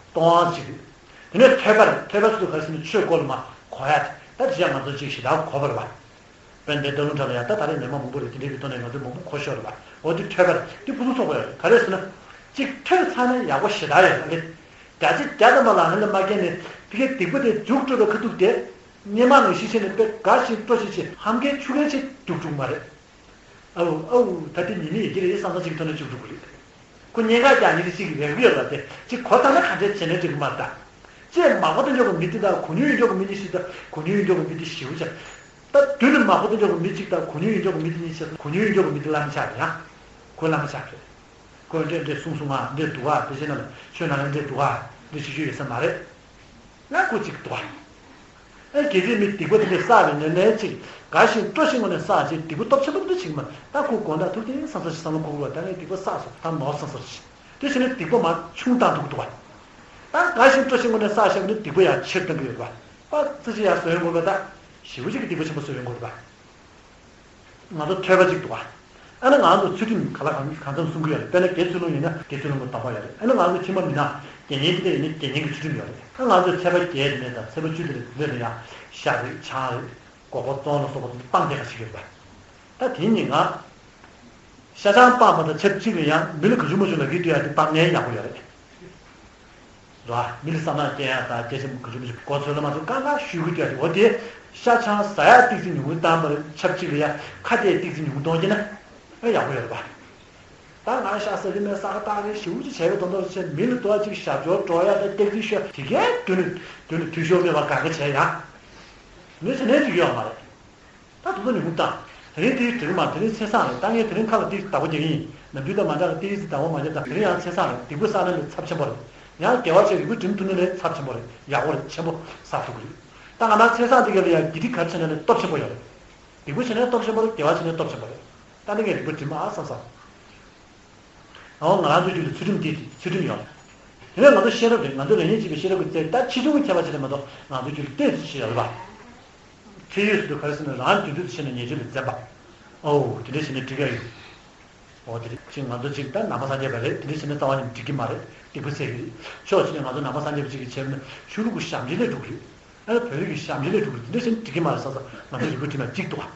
གཏོང་བ་ཅིག་རེད། དེ་ནས་ཐོས་པ་རེད། ཐོས་པ་ཟེར་དུས་ག་རེ་ཟེར་ན་ཆོས་སྐོར་ལ་མར་གོ་ཡ་དེ། ད་དེ་ཡང་ང་ཚོ་ཅིག་ཞེ་དྲག་གོ་བ་རེད་པ། དཔེར་ན་འདི་སྟོད་ལུང་འདྲ་ལ་ཡང་ད་ད་རེས་མི་མང་མང་པོ་རེད། དེ་འདྲའི་གི་ཐོག་ནས་ང་ཚོས་མང་པོ་གོ་ཤོར་རེད་པ། འོ་དེ་ཐོས་པ་རེད། དེ་ཕུན་སུམ་ཚོགས་པ་ཡོད་རེད། ག་རེ་ཟེར་ན། ཅིག་ཐོས་ཚར་ན་ཡག་པོ་ཞེ་དྲག་ཡོད་རེད། བརྒྱ་ཆ་བརྒྱ་ཐམ་པ་ལ་ཧ་ལས་མ་སྐྱེས་ནས་དེ་གའི་སྡིག་པ་དེ་མཇུག་སྤྲོད་པའི་ཁ་ཐུག་དེ། སྔོན་མ་ནང་བཞིན་བྱས་ནས་དཔེ་དགའ་ཞིང་སྤྲོ་ཞིང་བྱས་ཧམ་གའི་ཆུ་རྐྱལ་ཆེ་རྒྱུག་འགྲོ་གི་མ་རེད། ཨའུ་ཨའུ། ད་དེ་ཉེས་མེད་ཡིན་གྱི་རེད་བསམ་བསམ་ཅིག་ཐོག་ནས་བཅུག་འགྲོ་གི་རེད། ཁོ་གཉེན་ཁ་རྒྱག་མཁན་དེ་ཅིག་རེག་གི་ཡོད་ལ། དེ་ཅིག་གོ་ཐང་ན་ག་འདྲས་བྱས་ནས་འགྲིག་གི་མ་རེད་ད། ཅེས་མ་གོ་དོན་འཇོག་གི་མི་དེ་དང་གོ་མྱོང་ཡོད་འཇོག་གི་མི་གཉིས་ཤིག་དང་། གོ་མྱོང་ཡོད་འཇོག་གི་མི་དེ་ཞེ་པོ་ཆགས། ད་དུས་ནི་མ་གོ་དོན་འཇོག་གི་མི་གཅིག་དང་གོ་མྱོང་ཡོད་འཇོག་གི་མི་དེ་གཉིས་ཆགས། གོ་མྱོང་ཡོད་འཇོག་གི་མི་དེ་བླ་མ་ཆགས་རེད་ཡ། ཁོ་བླ་མ་ཆགས་རེད། ཁོས་འདྲེ་འདྲེ་གསུང་གསུང་ང་འདྲེ་འདུག་ག། དེ་བྱས་ན་ལ་ཆོས་ནང་ལ་འདྲེ་འདུག་ག། འདྲེ་ཤི་ཤི་ཡོད་ས་མ་རེད། ང་ཁོ་གཅིག་འདུག་ག། ཨེ་གལ་སྲིད་མི་སྡིག་པ་དེ་འདྲ་བསགས་པའི་ནས་ནས་ཅིག་དགའ་ཞིང་སྤྲོ་ཞིང་ངོ་ནས་བསགས་ཅིག་སྡིག་པ་སྟོབས་ཆེན་པོ་འདི་ཅིག་མ། ད་ཁོ་དགོང་དག་ཐུག་དེ་བསམ་ས་ཞིག་བསམ་བློ་འཁོར་བ། ད་ངས་སྡིག་པ་བསགས་སོང་། ད་ནོར་བསམ་ས་ཞིག་དེ་བྱས་ནས་སྡིག་པ་མར་ཆུང་བཏང་འདུག་འདུག་ག། ད་དགའ་ཞིང་སྤྲོ་ཞིང་ངོ་ནས་བསགས་བཞག་ནས་སྡིག་པ་ཡང་ཆེར་བཏང་གི་ཡོད་པ། པ་ཙི་ཅི་ཡང་བཟོ་ཡོང་དགོས་པ། ད་ཞེ་པོ་ཅིག་གི་སྡིག་པ་ཆེན་པོ་བཟོ་ཡོང་དགོས་པ། ང་ཚོ་ཐོས་པ་གཅིག་འདུག་ག། ཨ་ནི་ང་ཚོ་ཚུལ་ཁྲིམས་ག་ལ་གང་གང་འཚམ་སྲུང་གི་ཡོད་རེད། དཔེར་ན་དགེ་ཚུལ་སློང་ཡིན་ན་དགེ་ཚུལ་སློང་གི་སྡོམ་པ་ཡོད་རེད། ཨ་ནི་ང་ཚོ་ཕྱི་མ་མིན་ན་དགེ་བསྙེན་དེ་འདྲ་ཡིན་ན་དགེ་བསྙེན་གྱི་ཚུལ་ཁྲིམས་ཡོད་རེད། ཨ་ང་ཚོ་ཚེས་པ་བརྒྱད་དེ་ནས་དང་ཚེས་པ་བཅུ་དེ་རེད། དེ་ལ་ཡང་ཤ་རེད། ཆང་རེད། སྒོག་པ་བཙོང་ལ་སོགས་པ་དེ་སྤང་བསྡད་པ་ཞིག་ཡོད་རེད་པ། ད་དེ་ཉིན་ང་ཤ་ཆང་སྤངས་པ་དང་ཆབས་ཅིག་ལ་ཡང་མི་ལ་ག་ཞུ་མ་ཞུ་ལ་གི་དུས་ཡང་དེ་སྤང་ནའི་ཡག་པོ་ཡོད་རེད། ར། མི་ལ་བསམ་ནག་སྐྱེ་ཡག་དང་སྐད་ཆ་ག་ཞུ་མ་ཞུ་གོ་ཚོད་ལ་མ་ཚོད་དཀའ་ངལ་ཞུ་གི་དུས་ཡང་དེ། འོ་དེ་ཤ་ཆང་ཟ་ཡག་ཏིག་ཙི་ཉུང་ངུ་བཏང་པར་ཆབས་ཅིག་ལ་ཡང་ཁ་གཏད་ཏིག་ཙི་ཉུང་ངུ་གཏོང་གི་ན་ཨེ་ཡག་པོ་ཡོད་རེད་པ། ད་ང་ཤ་ཟ་གི་མེད། ཟ་ག་ལྟ་གི་ཞེ་པོ་ཅིག་བྱས་པའི་དོན་དག་བྱས་མི་ལ་དོ་ཅིག་ཞབས་ཞུ་སྤྲོད་ཡག་དང་སྟེགས་གཅིག་ཤོད་དེ་གའི་དོན་ནི་དོན་ནི་འཐུས་ཤོར་མེད་པ་ག་གེ་བྱས་ཡང་མི་ཟེར་ནས་ཅིག་ཡོད་མ་རེད། ད་དུ་ཚོད་ཉུང་ངུ་བཏང་། དེ་རིང་དེའི་འགྲིག་མ་དེ་རིང་ཚེས་བཟང་རེད། ད་ངས་དེ་རིང་ཁ་ལ་ཏིག་བདག་པོ་རྒྱག་གི་ཡིན། ནམ་རྒྱུན་དང་མ་འདྲ་བ་ཏིག་ཙི་བདག་པོ་མ་རྒྱབ་ཙང་དེ་རིང་ཡང་ཚེས་བཟང་རེད། སྡིག་པ་བསགས་ན་ལས་ཚབས་ཆེན་པོ་རེད། ཡང་དགེ་བ་བྱས་རིག་པ་སྒྲིམ་ཐུབ་ན་ལས་ཚབས་ཆེན་པོ་རེད། ཡག་པོ་རེད། ཆེན་པོ་བསགས་ཐུབ་ཀྱི་རེད། ད་ང་རང་ཚེས་བཟང་དེ་ག་ལ་ཡང་དགེ་སྡིག་ག་རེ་བྱས་ན་ལས་སྟོབས་ཆེན་པོ་ཡོད་རེད། སྡིག་པ་བྱས་ན་སྟོབས་ཆེན་པོ་རེད། དགེ་བ་བྱས་ན་སྟོབས་ཆེན་པོ་རེད། ད་ནི་ངས་རིག་པ་སྒྲིམ་ཨ་བསམ་བསམ། འོ་ང་རང་ཚོའི་རྒྱུད་ལ་ཚུལ་ཁྲིམས་དེ་ཚུལ་ཁྲིམས་ཡོད། དེ་ནས་ང་ཚོ་ཤེས་རབ་རེད། ང་ཚོ་རང་ཉིད་གཅིག་པའི་ཤེས་རབ་ཀྱི་རྩལ་ད་ཆེ་ཆུང་གི་ཁྱད་པར་ཅི་རེད་མ་གཏོགས་ང་ཚོའི་རྒྱུད་ལ་ཏོག་ཙམ་ཞིག་ཡོད་རེད་པ། ཁྲེལ་ཡོད་ཟེར་དུས་ག་རེ་ཟེར་ན་རང་དུས་ཚོད་དུ་ཕྱིན་ན་ཉེས་སྤྱོད་ལ་འཛེམ་པ། ཨོ་དེ་འདྲ་བྱས་ན་འགྲིག་གི་ཡོད། ཨོ་དེ་རེད། ཅིག་ང་ཚོ་ཅིག་ད་ནང་པ་སངས་རྒྱས་པ་རེད། དེ་འདྲ་བྱས་ན་རྩ་བ་ནས་འགྲིག་གི་མ་རེད། སྡིག་པ་བསགས་ཀྱི་རེད། ཕྱོགས་གཅིག་ནས་ང་ཚོ་ནང་པ་སངས་རྒྱས་པ་ཅིག་གིས་བྱས་ན་ཆོས་ལུགས་ཀྱི་ཞབས་འདྲེན་ལས་འགྲོ་གི་རེད། ཨ་ནི་བོད་རིགས་ཀྱི་ཞབས་འདྲེན་ལས་འགྲོ་གི་རེད། དེ་འདྲ་བྱས་ན་འགྲིག་གི་མ་རེད་བསམ་བསམ་ང་ཚོ་རིག་པ་སྒྲིམ་ཡག་གཅིག་འདུག་ག།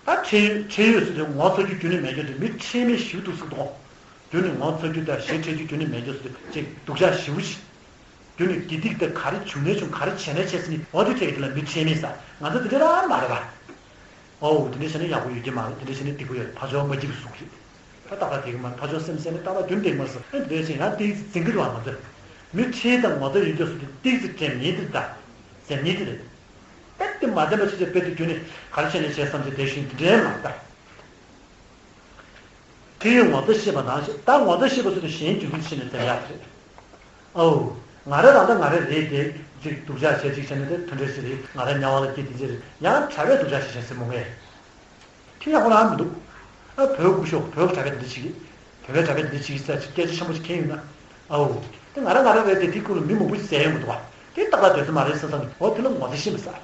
ད་ཁྲེལ་ཡོད་ཁྲེལ་ཡོད་ཟེར་དུས་ངོ་ཚ་རྒྱུ་རྒྱུ་ནི་མེད་རྒྱུ་དེ་མི་ཁྲེལ་མེད་ཞིག་འདུག་ཟེར་དོ། རྒྱུ་ནི་ངོ་ཚ་རྒྱུ་དང་ཞེ་ཁྲེལ་རྒྱུ་རྒྱུ་ནི་མེད་རྒྱུ་ཟེར་དུས་ཅིག་སྡུག་ཅག་ཞེ་པོ་ཞིག་རྒྱུ་ནི་དགེ་སྡིག་དེ་ག་རེ་བྱུང་ནས་བྱུང་། ག་རེ་བྱས་ནས་བྱས་ཟེར་ནི་འོ་དེ་ཁྲེལ་གྱི་དེ་ལ་མི་ཁྲེལ་མེད་ཟེར། ང་ཚོ་དེ་འདྲ་རང་མ་རེད་པ། ཨོ་དེ་འདྲ་བྱས་ན་ཡག་པོ་ཡོད་ཀྱི་མ་རེད། དེ་འདྲ་བྱས་ན་སྡིག་པ་ཡོད་རེད། ཕར་ཕྱོགས་མ་སྐྱིད་པའི་གཟུགས་རེད། ད་ཏག་ཏག་དེ་གི་མ་རེད། ཕར་ཕྱོགས་སེམས་གསལ་ནས་ཏག་ཏག་རྒྱུ་ནི་དེ་གི་མ་རེད་ཟེར། ཨེ་དེ་འདྲ་བྱས་ན་ཡང་ཏིག་ཙི་འཛིང་གི་རེད་པ། ང་ཚོ་མི་ཁྲེལ་དང་ངོ་ཚ་ཡོད་རྒྱུ་ཟེར་དུས་ཏིག་ཙི་དྲན་ཉེས་དེ་རེད་ད། འཛེམ་ཉེས་དེ་རེད། དཔེ་དེ་མ་བདེན་པ་ཆེ་ཆེ་དཔེ་དེ་རྒྱུ་ནི་ག་རེ་བྱས་ནས་བྱས་བསམ་གྱི་དེ་བཞིན་དེ་འདྲའི་མ་ལྟ། དེ་ཡི་ངོ་ཚ་ཤེས་པ་དང་། ད་ངོ་ཚ་ཤེས་པ་ཚོ་དེ་གཞན་རྒྱུ་འཛིན་བྱས་ནས་བཙལ་ཡག་རེད། ཨོ། ང་རང་རང་ད་ང་རང་རེད་དེ། ཅིག་སྡུག་ཅག་བྱས་ཅིག་བྱས་ནས་དེ་དོན་འབྲས་ཞིག་རེད། ང་རང་དམྱལ་བ་ལ་སྐྱེས་དེ་ཅི་རེད། ཡང་གྲྭ་པས་སྡུག་ཅག་བྱས་བྱས་ཟེར་མོ་ངས། དེ་ཡག་པོ་རང་མི་འདུག། ཨ་བོད་སྐུ་ཞབས་བོད་ཀྱི་གྲྭ་པས་འདི་འདྲ་བྱེད་ཀྱི། བོད་པའི་གྲྭ་པས་འདི་འདྲ་བྱེད་ཀྱི་ཟེར་ཅིག་སྐད་ཆ་ཆེན་པོ་ཅིག་ཁེངས་ཡོད་ན། ཨའོ། དེ་ང་རང་ང་རང་རེད་དེ་དེ་ཀུན་ལ་མི་མང་པོ་ཞིག་ཟེར་ཡོང་གི་འདུག་བ། དེ་ཏག་ཏག་དེ་ཚོ་མ་རེད་བསམ་བསམ་གྱི། འོ་དེ་ལ་ངོ་ཚ་ཤེས་མི་ཟེར།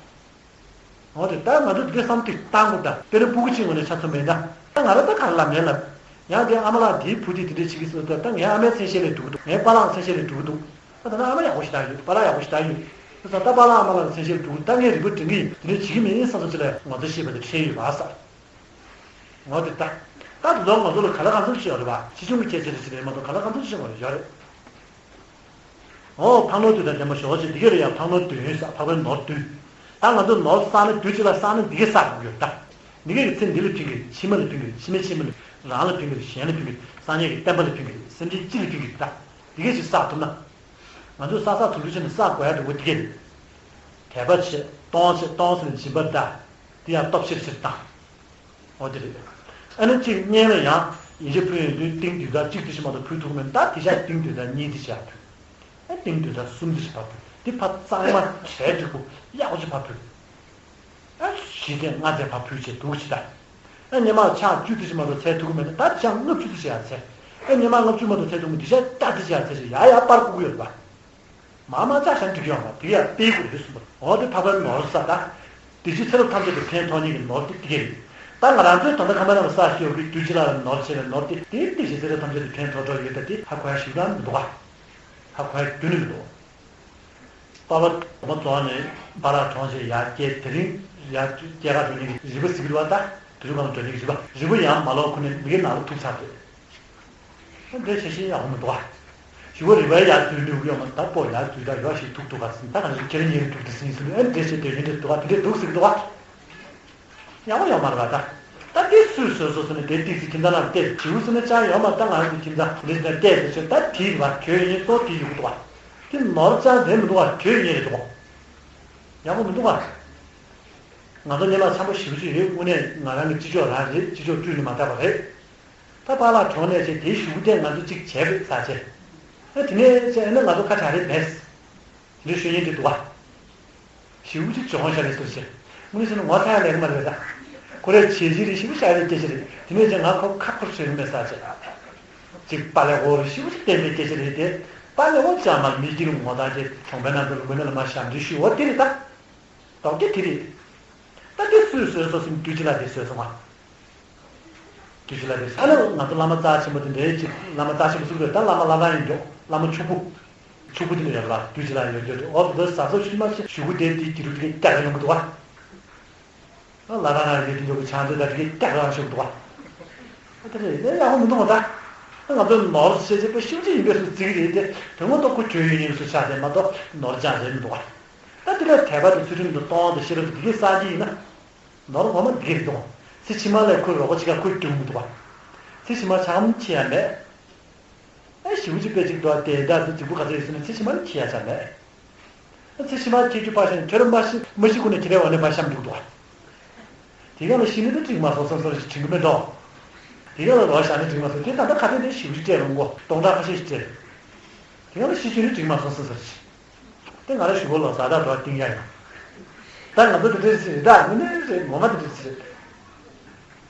འོ་དེ་ལྟར་ང་ཚོ་འདི་བསམ་དུས་བཏང་དགོས་ད། དཔེར་ན་སྤུ་གུ་གཅིག་ངོས་ནས་ཆ་མཚོན་པ་ཡིན་ན། ད་ང་རང་ད་ག་རེ་ལབ་ནས་ལབ། ཡང་དེ་ཨ་མ་ལགས་དེའི་བུ་དེ་དེ་འདྲ་བྱེད་ཀྱི་ཟེར་ད། ད་ངའི་ཨ་མའི་མཚན་ཤས་ལས་སྡུག་གི་འདུག། ངའི་པཱ་ལགས་མཚན་ཤས་ལས་སྡུག་གི་འདུག། ད་ད་ན་ཨ་མ་ཡག་པོ་ཞེ་དྲག་ཡོད། པཱ་ལགས་ཡག་པོ་ཞེ་དྲག་ཡོད། ད་ད་པཱ་ལགས་ཨ་མ་ལགས་མཚན་ཤས་ལས་སྡུག་གི་འདུག། ད་ངས་རིག་པ་སྒྲིམ་གྱི་ཡིན། དེ་འདྲ་བྱེད་ཀྱི་མིན་བསམ་བསམ་ཅིག་ལ་ངོ་ཚ་ཤེས་པ་དེ་ཁྲེལ་ཡོད་པ་ཟེར། འོ་དེ་ལྟ། ད་དེ་ཚོ་ང་ཚོ་ལ་ག་ལ་གང་འཚམ་ཞིག་ཡོད་རེད་པ། ཆེ་ཆུང་གི་ཁྱད་ཆོས་རེ་ཞིག་རེད་མ་གཏོགས་ག་ལ་གང་འཚམ་ཞིག་ཡོད་རེད། འོ་འཕགས་ནོར་བདུན་དང་ལྡན་པ་ཞོག་ཅིག། འདི་ག་ལ་ཡང་འཕགས་ནོར་བདུན་ཟེར། འཕགས་པའི་ནོར་བདུན། ད་ང་ཚོ་ནོར་བསགས་ན་དུས་གཅིག་ལ་བསགས་ན་འདི་ག་བསགས་དགོས་ཡོད་ད། འདི་ག་གི་ཚེ་འདི་ལ་ཕན་གྱི་རེད། ཕྱི་མ་ལ་ཕན་གྱི་རེད། ཕྱི་མ་ཕྱི་མ་ལ་རང་ལ་ཕན་གྱི་རེད། གཞན་ལ་ཕན་གྱི་རེད། སངས་རྒྱས་ཀྱི་བསྟན་པ་ལ་ཕན་གྱི་རེད། སེམས་ཅན་སྤྱི་ལ་ཕན་གྱི་རེད་ད། འདི་ག་ཞིག་བསགས་ཐུབ་ན། ང་ཚོས་བསགས་བསགས་ཐུབ་ཐུབ་བྱས་ནས་བསགས་དགོས་ཡ་དེ་འོ་འདི་ག་རེད། དད་པ་བྱེད། གཏོང་བྱེད། གཏོང་ཟེར་ནས་སྦྱིན་པ་ད། འདི་ཡང་སྟོབས་ཆེར་ཆེར་བཏང་། འོ་དེ་རེད། ཨ་ནི་གཅིག་གཉེན་ལ་ཡང་ཡིན་གཅིག་ཕུལ་ཡོང་དུས་ཏིང་བདུན་ཚར་གཅིག་དེ་ཞིག་མ་གཏོགས་ཕུལ་ཐུབ་མེད། ད་དེ་ཞག་ཏིང་བདུན་ཚར་གཉིས་དེ་ཞག་ཕུལ། ཨ་ཏིང་བདུན་ཚར་གསུམ་དེ་ཞིག་ཕར་ཕུལ། དེ་ཕར་གཙང་མ་གྲ་སྒྲིག་པོ་ཡག་པོ་ཞིག་ཕར་ཕུལ། ཨ་བཞི་ཚར་ལྔ་ཚར་ཕར་ཕུལ་བྱས་འདུག་ཅིག་ད། ཨ་སྔོན་མ་ཕྱག་བཅུ་དེ་ཞིག་མ་གཏོགས་འཚལ་ཐུབ་ཀྱི་མེད་ན། ད་ཕྱག་ལྔ་བཅུ་དེ་ཞིག་ཡང་འཚལ། ཨེ་ཉི་མ་ལྔ་བཅུ་མ་གཏོགས་ཚད་ཐུང་མི་འདི་ཤ་སྟག་འདི་ཅག་ཚད་ཤ་ཡ་ཡ་པར་བཀུག་ཡོད་པ། མ་མ་ཅག་ཤ་འགྲིག་ཡོང་བ་དེ་ཡ་དཔེ་དགོས་རེད་གསུངས་པ། འོ་དེ་འཕགས་པའི་ནོར་ས་ད། དེ་ཕྱི་ཚེ་རབས་ཐམས་ཅད་དུ་ཕན་ཐོགས་མཁན་གྱི་ནོར་དེ་དེ་གས་རེད། ད་ང་རང་ཚོའི་ད་ལྟ་ཁམས་པ་རྣམས་ས་ཞོག་གི་དུས་ཅི་ལ་ལ་ནོར་ཆེ་བའི་ནོར་དེ་དེ་དེ་ཕྱི་ཚེ་རབས་ཐམས་ཅད་དུ་ཕན་ཐོགས་ཐོགས་ཡོད་ད་དེ་ཧ་གོ་ཡ་ཞིག་རང་མི་འདུག་ག་ཧ་གོ་ཡ་རྒྱུ་ནི་མི་འདུག་པ་པ་མ་རྫོང་ནས་པ་ལགས་གྲོངས་རྗེས་ཡར་སྐྱེས་དེ་རིང་ཡར་སྐྱེས་ཀ་འགྲོ་ནི་གི་རི་བོ་ཟེར་གི་འདུག་བ། ད་དེ་ཚོ་གང་འགྲོ་ནི་གི་རི་བོ་རི་བོ་ཡང་མ་ལོག་ཁོ་ནས་མི་གི་ནང་ལ་ཐུག་ཚར་འདུག་འདྲེ་ཆེ་ཤེས་ཡག་མི་འདུག་བ། ཞུ་བ་རི་བའི་ཡར་འཛུལ་ནུས་ཡོད་མ་ད་པོ་ཡར་འཛུལ་ད་ཡོ་ཞིག་ཐུག་འདུག་ག་ཟིན་ད་གང་ཞིག་ཁྱེད་རང་ཉིད་ཐུག་དེ་ཟིན་ཟིན་ཨེ་འདྲེ་ཆེ་དེ་ཡིན་འདྲེ་འདུག་བ་དེ་འདྲེ་འདུག་ཟེར་གི་འདུག་བ། ཡག་པོ་ཡོད་མ་རེད་པ་ད། ད་དེ་སུས་བཟོས་སོ་ཟེར་ནས་དེ་ཏིག་ཙི་ཁྱིམ་ཚང་ནང་བལྟས་བྱིའུ་ཟེར་ན་ཅང་ཡོད་མ་ད་ང་རང་ཚོ་ཁྱིམ་ཚང་འདི་ཟེར་ན་བལྟས་ཟེར་ཆོད་ད་དེའི་བར་གྱོད་ཡིན་ཏོ་དེ་ཡོད་གི་འདུག་བ། དེ་ནོར་ཅང་རེད་མི་འདུག་བ་གྱོད་ཡིན་རེད་འདུག་ཡག་པོ་མི་འདུག་བ། ང་ཚོ་སྔོན་མ་འཆམ་པོ་ཞེ་པོ་ཅིག་ཡོད་དངོས་གནས་ང་རང་གི་སྤྱི་ཚོགས་རང་རེད་སྤྱི་ཚོགས་བཀྲུས་ནས་མ་བཏགས་པ་རེད། ད་པཱ་ལགས་གྲོངས་ནས་ཆེ་དེའི་གཞུག་གུ་དེ་ང་ཚོ་གཅིག་བྱས་པས་ས་ཆེ། ཨ་དེ་ནས་ཆེ་ཨ་ན་ང་ཚོ་ཁ་བྲལ་རེད་མེད། འདི་ཤོད་ཡིན་འདི་འདུག་བ། ཞེའུ་ཅིག་སྦྱོང་བ་ཤ་རེད་ཟེར་ཞེས། དངོས་གནས་ང་ཚ་ཡ་ལས་ཀ་མ་རེད་ད། ཁོ་རས་བྱས་རྗེས་རེད་ཞེའུ་ཤ་རེད་སྐད་ཆ་རེད་དེ་ནས་ཀྱང་ང་ཁོ་ཁ་ཁུར་བྱེད་ཀྱི་མེད་ས་ཆེ། ཅིག་པཱ་ལགས་འོ་རེད་ཞེའུ་ཅིག་བསྟན་པའི་སྐད་ཆ་རེད་དེ། པཱ་ལགས་འོ་ཅང་མ་མི་སྐྱིད་ལུང་ངོ་ཐག་ཆེ་གྲོང་པའི་ནང་དུ་ལུང་པའི་ནང་ལ་མ་ཞབས་འདྲེན་ཞུ་འོ་དེ་རེད་ད། རྡོག་རྡེག་དེ་རེད། ད་དེ་སུས་བཟོས་སོ་ཟེར་ན་དུས་ཅི་ལ་དེ་བཟོས་སོང་ང་། དུས་ཅི་ལ་དེ་ཨ་ནི་ང་ཚོ་བླ་མ་རྩ་ཆེན་པོ་དེ་འདྲའི་ཅིག་བླ་མ་རྩ་ཆེན་པོ་ཟེར་དགོས་ད་བླ་མ་བླ་བྲང་ཡིན་འགྲོ་བླ་མ་ཕྱུག་པོ། ཕྱུག་པོ་དེ་འདྲ་ཡོད་རེད་པ་དུས་ཅི་ལ་ཡོད་རྒྱུ་རེད་འོ་དེ་ཟ་ཟོ་ཤུལ་མ་ཞིག་གཞུག་གུ་དེ་དེའི་རྒྱུ་རུ་དེ་གི་སྐྱག་ཡོང་གི་འདུག་བ། བླ་བྲང་ཡོད་དེ་འགྲོ་གི་ཆང་ཚོད་ད་དེ་གི་སྐྱག་རང་ཤོར་འདུག་བ། ཨ་དེ་རེད་ཡག་པོ་མི་འདུག་བ་ད། ང་ཚོ་ནོར་ཤེས་བྱེད་པ་ཤུགས་ཆེ་ཡིན་པའི་སུ་བརྩི་གི་རེད་དེ་དོན་ངོ་ཐོག་ཁོ་གྱོད་ཡོད་ཉེན་སུ་ཆགས་ཏེ་མ་གཏོགས་ནོར་ཅང་རེད་མི་འདུག་བ། ད་དེ་ལ་དད་པ་དང་ཚུལ་ཁྲིམས་དང་གཏོང་དང་ཤེས་རབ་དང་དེ་གའི་གསར་བརྗེ་ཡིན་ན། ནོར་ངོ་མ་འདི་ག་རེད་འདུག་ཚེ་ཕྱི་མ་ལ་ཁོའི་རོགས་པ་བྱེད་ཀ་ཁོས་སྐྱོང་མི་འདུག་བ། ཚེ་ཕྱི་མ་ཆག་མ་ཁྱི་ཡ་མེད། ཨ་ཞིའུ་ཅིག་པེ་ཅིག་འདུག་བ་དེ་འདྲ་ཚོ་རྫིག་པོ་ག་ཚོད་ཡོད་ཟེར་ན་ཚེ་ཕྱི་མ་ཁྱི་ཡ་ཆ་མེད། ཨ་ཚེ་ཕྱི་མ་ཁྱི་རྒྱུ་ཕ་ཤ་ནི་ཁྱོད་ར་མ་ཤི་མ་ཤི་ཁུ་ནས་ཁྱི་རའི་འོ་ནས་ཕ་ཤམ་འདུག་འདུག་བ། དེ་ག་ལ་ཤི་ནི་དེ་འགྲིག་མ་སོང་བསམ་བསམ་ཞིག་དྲན་གི་མེད་འགྲོ། དེ་ག་ལ་རོགས་བཞག་ནི་འགྲིག་མ་སོང་དེ་ད་ལྟ་ཁ་ཏོན་དེ་ཞིའུ་ཅིག་སྤྲད་རུང་གོ་སྟོང་ཕྲག་ཁ་ཤས་ཤིག་སྤྲད། དེ་ག་ལ་ཤི་ཆུ་ནི་འགྲིག་མ་སོང་བསམ་བསམ་ཞིག་དེ་ང་རང་ཞུ་གོ་ལོ་ཟ་དག་དོ་ཏིང་ཡ་ཡང་། ད་ང་ཚོ་དེ་འདྲ་ཞིག་རེད་ད་ངོ་ནས་རེད་ངོ་མ་དེ་འདྲ་ཞིག་རེད།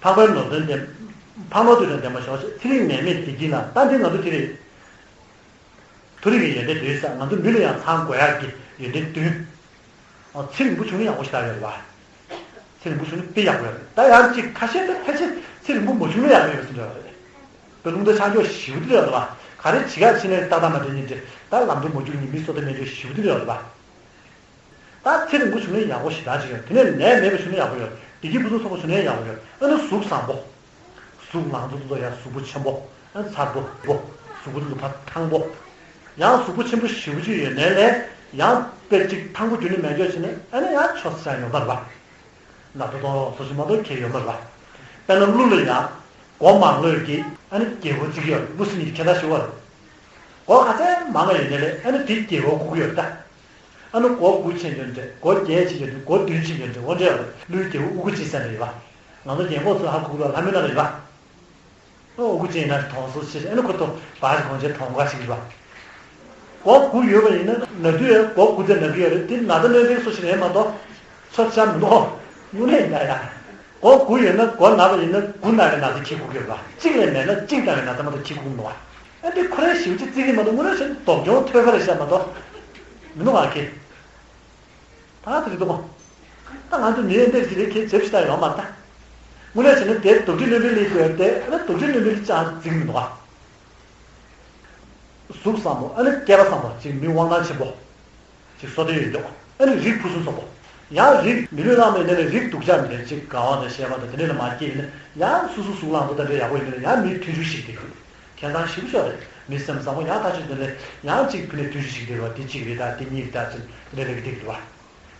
འཕགས་པའི་ནོར་དོན་ལྡན། འཕགས་ནོར་དོན་ལྡན་པ་ཞོག་ཅིག་ཚེ་རིང་ནད་མེད་བདེ་སྐྱིད་ལ་ད་འདི་ང་ཚོ་དེ་རེད། མཐོ་རིས་ཀྱི་ཡོན་ཏན་བདུན་ཟེར་ང་ཚོ་མི་ལ་ཡང་ཚང་དགོས་ཡག་གི་ཡོན་ཏན་བདུན། ཨོ་ཚེ་རིང་པོ་བྱུང་ན་ཡག་པོ་ཞེ་དྲག་ཡོད་རེད་བ། ཚེ་རིང་པོ་བྱུང་ན་དཔེ་ཡག་པོ་ཡོད་རེད་ད་ཡང་ཅིག་ཁ་ཤས་དེ་ཕལ་ཆེར་ཚེ་རིང་པོ་མ་བྱུང་ན་ཡག་པོ་ཡོད་ཟེར་འདྲ་བ་རེད། དཔེ་རླུང་རྟ་ཆགས་འཇོག་ཞིབ་དེ་རེད་བ། ག་རེ་བྱེད་ཡག་ཕྱིན་ནས་ཏག་ཏག་མ་དྲན་ཉིན་དེ་ད་ལམ་འགྲོ་མ་བཅུག་ཉིན་མི་སོ་ད་མེད་འཇོག་ཞིབ་དེ་རེད་བ། ད་ཚེ་རིང་པོ་བྱུང་ན་ཡག་པོ་ཞེ་དྲག་ཅིག་ཡོད་དེ་ནས་ནད་མེད་པ་བྱུང་ན་ཡག་པོ་ཡོད་བདེ་སྐྱིད་ཕུན་སུམ་ཚོགས་པ་བྱུང་ན་ཡག་པོ་ཡོད་ཨ་ནི་གཟུགས་བཟང་པོ། གཟུགས་ལང་ཚོ་ཚོ་ཡང་གཟུགས་པོ་ཆེན་པོ། ཚར་པོ་པོ། གཟུགས་པོ་ལུས་པ་ཐང་པོ། ཡང་གཟུགས་པོ་ཆེན་པོ་ཞེ་པོ་ཅིག་ཡོད་ནའི་ལས་ཡང་དཔེ་གཅིག་ཐང་པོ་རྒྱུ་ནི་མེད་འཇོག་བྱས་ནས་ཨ་ནི་ཡང་ཆོག་ས་ཡོང་བར་བ། ན་ཐོ་ཐོ་སོ་སོ་མ་གཏོགས་ཁྱེར་ཡོད་མ་རེད་བ། དཔེར་ན་གླུ་ལ་ཡང་། མགོ་མང་ལོས་ཀྱི་ཨ་ནི་རྒྱལ་པོ་བརྩི་གི་ཡོད་གླུ་སྲིད་ཉིད་ཁྱད་མཚར་ཞུ་བ་རེད། མགོ་ག་ཚད་མང་ང་ཡོད་ནའི་ལས་ཨ་ནི་དེ་རྒྱལ་པོ་བཀུག་གི་ཡོད་ད། ཨ་ནི་སྒོར་དགུ་ཕྱིན་ཡོད་འདྲ་སྒོར་བརྒྱད་ཕྱིན་ཡོད་འདྲ་སྒོར་བདུན་ཕྱིན་ཡོད་འདྲ་འོ་འདྲ་ཡོད་རེད་གླུའི་རྒྱལ་པོ་དབུ་དགུ་ཅན་ཟེར་ནས་ཡོད་པ། ང་ཚོ་རྒན་གོག་ཚོ་ཧ་གོ་གི་ལ་ལྷ་མོའི་ནང་ལ་ཡོད་པ། ཨ་དབུ་དགུ་ཅན་ཡིན་ན་གྲོང་གསོ་ཆེ་ཨ་ནི་ཁོ་ཐོ་བ་གོང་ཆེ་གྲོང་ཁ་ཞིག་ཡོད་པ། སྒོར་དགུ་ཡོད་པ་ཡིན་ན་ན་དུས་ཡང་སྒོར་དགུ་ཙམ་ན་གི་ཡོད་རེད་དེ་ན་ད་གནོད་འགེལ་སོ་ཞིག་རེད་མ་གཏོགས། ཆོག་ཆ་མི་འདུག་དངོས་གནས་ཡིན་ད་ཡ། སྒོར་དགུ་ཡོད་ན་སྒོར་ན་བ་ཡིན་ན་དགུ་ན་བའི་ན་ཚ་ཁྱི་གུག་ཡོད་པ་གཅིག་ལས་མེད་ན་གཅིག་ན་བའི་ན་ཚ་མ་གཏོགས་ཁྱི་གུག་མི་འདུག་བ། ཨ་འདི་ཁོ་རའི་ཞིབ་ཅི་བརྩི་གི་མ་གཏོགས་དངོས་གནས་བྱས་ན་སྡུག་གྱོང་ཐོལ་ཁ་རེད་བཤད་མ་གཏོགས། མི་འདུག་ཨ་ཁྱི། ད་དེ་རེད་འདུག་གོ། ད་ང་ཚོ་མི་ཡོད་འདེབས་ཀྱི་རེད་ཁྱེད་བྱེད་ཕྱི་ད་ཡོང་མ་ད། དངོས་གནས་བྱས་ན་དེ་དུག་སྦྲུལ་བློན་པོའི་ལས་དགོས་ཏེ་ཨ་ནི་དུག་སྦྲུལ་བློན་པོའི་ལས་ཅང་བརྩི་གི་མི་འདུག་ཨ། གཟུགས་བཟང་པོ་ཨ་ནི་སྐལ་པ་བཟང་པོ་ཅིག་མི་དབང་ཐང་ཆེན་པོ། ཅིག་བསོད་བདེ་ཡོད་མདོག་ཨ་ནི་རིགས་ཕུན་སུམ་ཚོགས་པོ། ཡང་རིགས་མི་ལུས་བླངས་པའི་ནས་ལས་རིགས་སྡུག་ཅག་མི་ལས་ཅིག་དགའ་བ་དང་བཤད་པ་དང་དེ་འདྲ་ལ་མ་སྐྱེས་ཡིན་ན་ཡང་སུ་སུ་གཟུགས་བླང་དོ་ད་འདྲ་ཡག་པོ་ཡིན་ན་ཡང་མི་མཐུན་འཇུག་ཞིག་དེ་ཁྱད་མཚར་ཞིག་ཤོག་རེད་མི་སེམས་བཟང་པོ་ཡང་ཐག་ཆོད་དེ་ལས་ཡང་ཅིག་ཕུ་ནས་མཐུན་འཇུག་ཞིག་དེ་རེད་བ་དེ་གཅིག་རེད་ད་དེ་གཉིས་རེད་ད་ཅིག་དེ་འདྲ་ལས་ཀྱི་དེ་རེད་བ།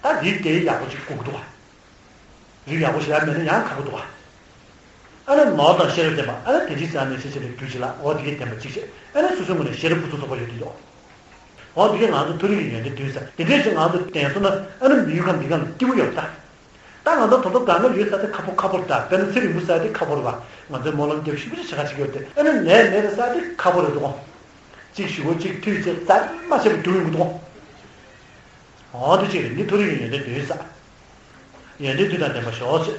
ད་རིགས་དེ་ཡག་པོ་ཅིག་དགོས་ཀྱི་འདུག་བ། རིགས་ཡག་པོ་ཞིག་ཡང་མེད་ན་ཡང་ཁག་པོ་འདུག་བ། ཨ་ནི་ནོར་དང་ཤེས་རབ་ལྡན་པ་ཨ་ནི་དེ་ཅི་ཟེར་ནས་ཤེས་བྱེད་པའི་རྒྱུ་ཅི་ལ་འོ་དེ་གའི་བདེན་པ་གཅིག་བྱེད་ཨ་ནི་སོ་སོའི་ངོས་ནས་ཤེས་རབ་ཕུན་སུམ་ཚོགས་པ་ཡོད་དུ་ཡོད། འོ་དེ་གའི་ང་ཚོ་མཐོ་རིས་ཀྱི་ཡོན་ཏན་བདུན་ཟེར་དེ་འདྲས་ཅིག་ང་ཚོ་ལྡན་སོང་ན་ཨ་ནི་མི་ཡུལ་ཁམས་འདི་ག་ལ་སྐྱིད་པོ་ཡོད་ད། ད་ང་ཚོ་ད་ལྟ་དགའ་ངལ་ཡོད་ས་དེ་ཁ་ཕོར་ཁ་ཕོར་ད་དཔེར་ན་ཚེ་རིང་པོ་ས་དེ་ཁ་ཕོར་བ་ང་ཚོའི་སྨོན་ལམ་རྒྱབ་ཞུ་བ་ཅིག་བྱེད་ཁ་ཅིག་ཡོད་དེ་ཨ་ནི་ནད་མེད་པའི་ས་དེ་ཁ་ཕོར་རེད་འདུག་གོ། གཅིག་ཞུ་གོ་གཅིག་མཐུད་ཅེས་རྩ་མ་བྱས་པ་རྒྱུག་ཡོང་གི་འདུག་གོ། འོ་དེ་གཅིག་རེད་འདི་མཐོ་རིས་ཀྱི་ཡོན་ཏན་བདུན་ཟེར། ཡོན་ཏན་བདུན་དང་ལྡན་པ་ཞོག་ཅེས།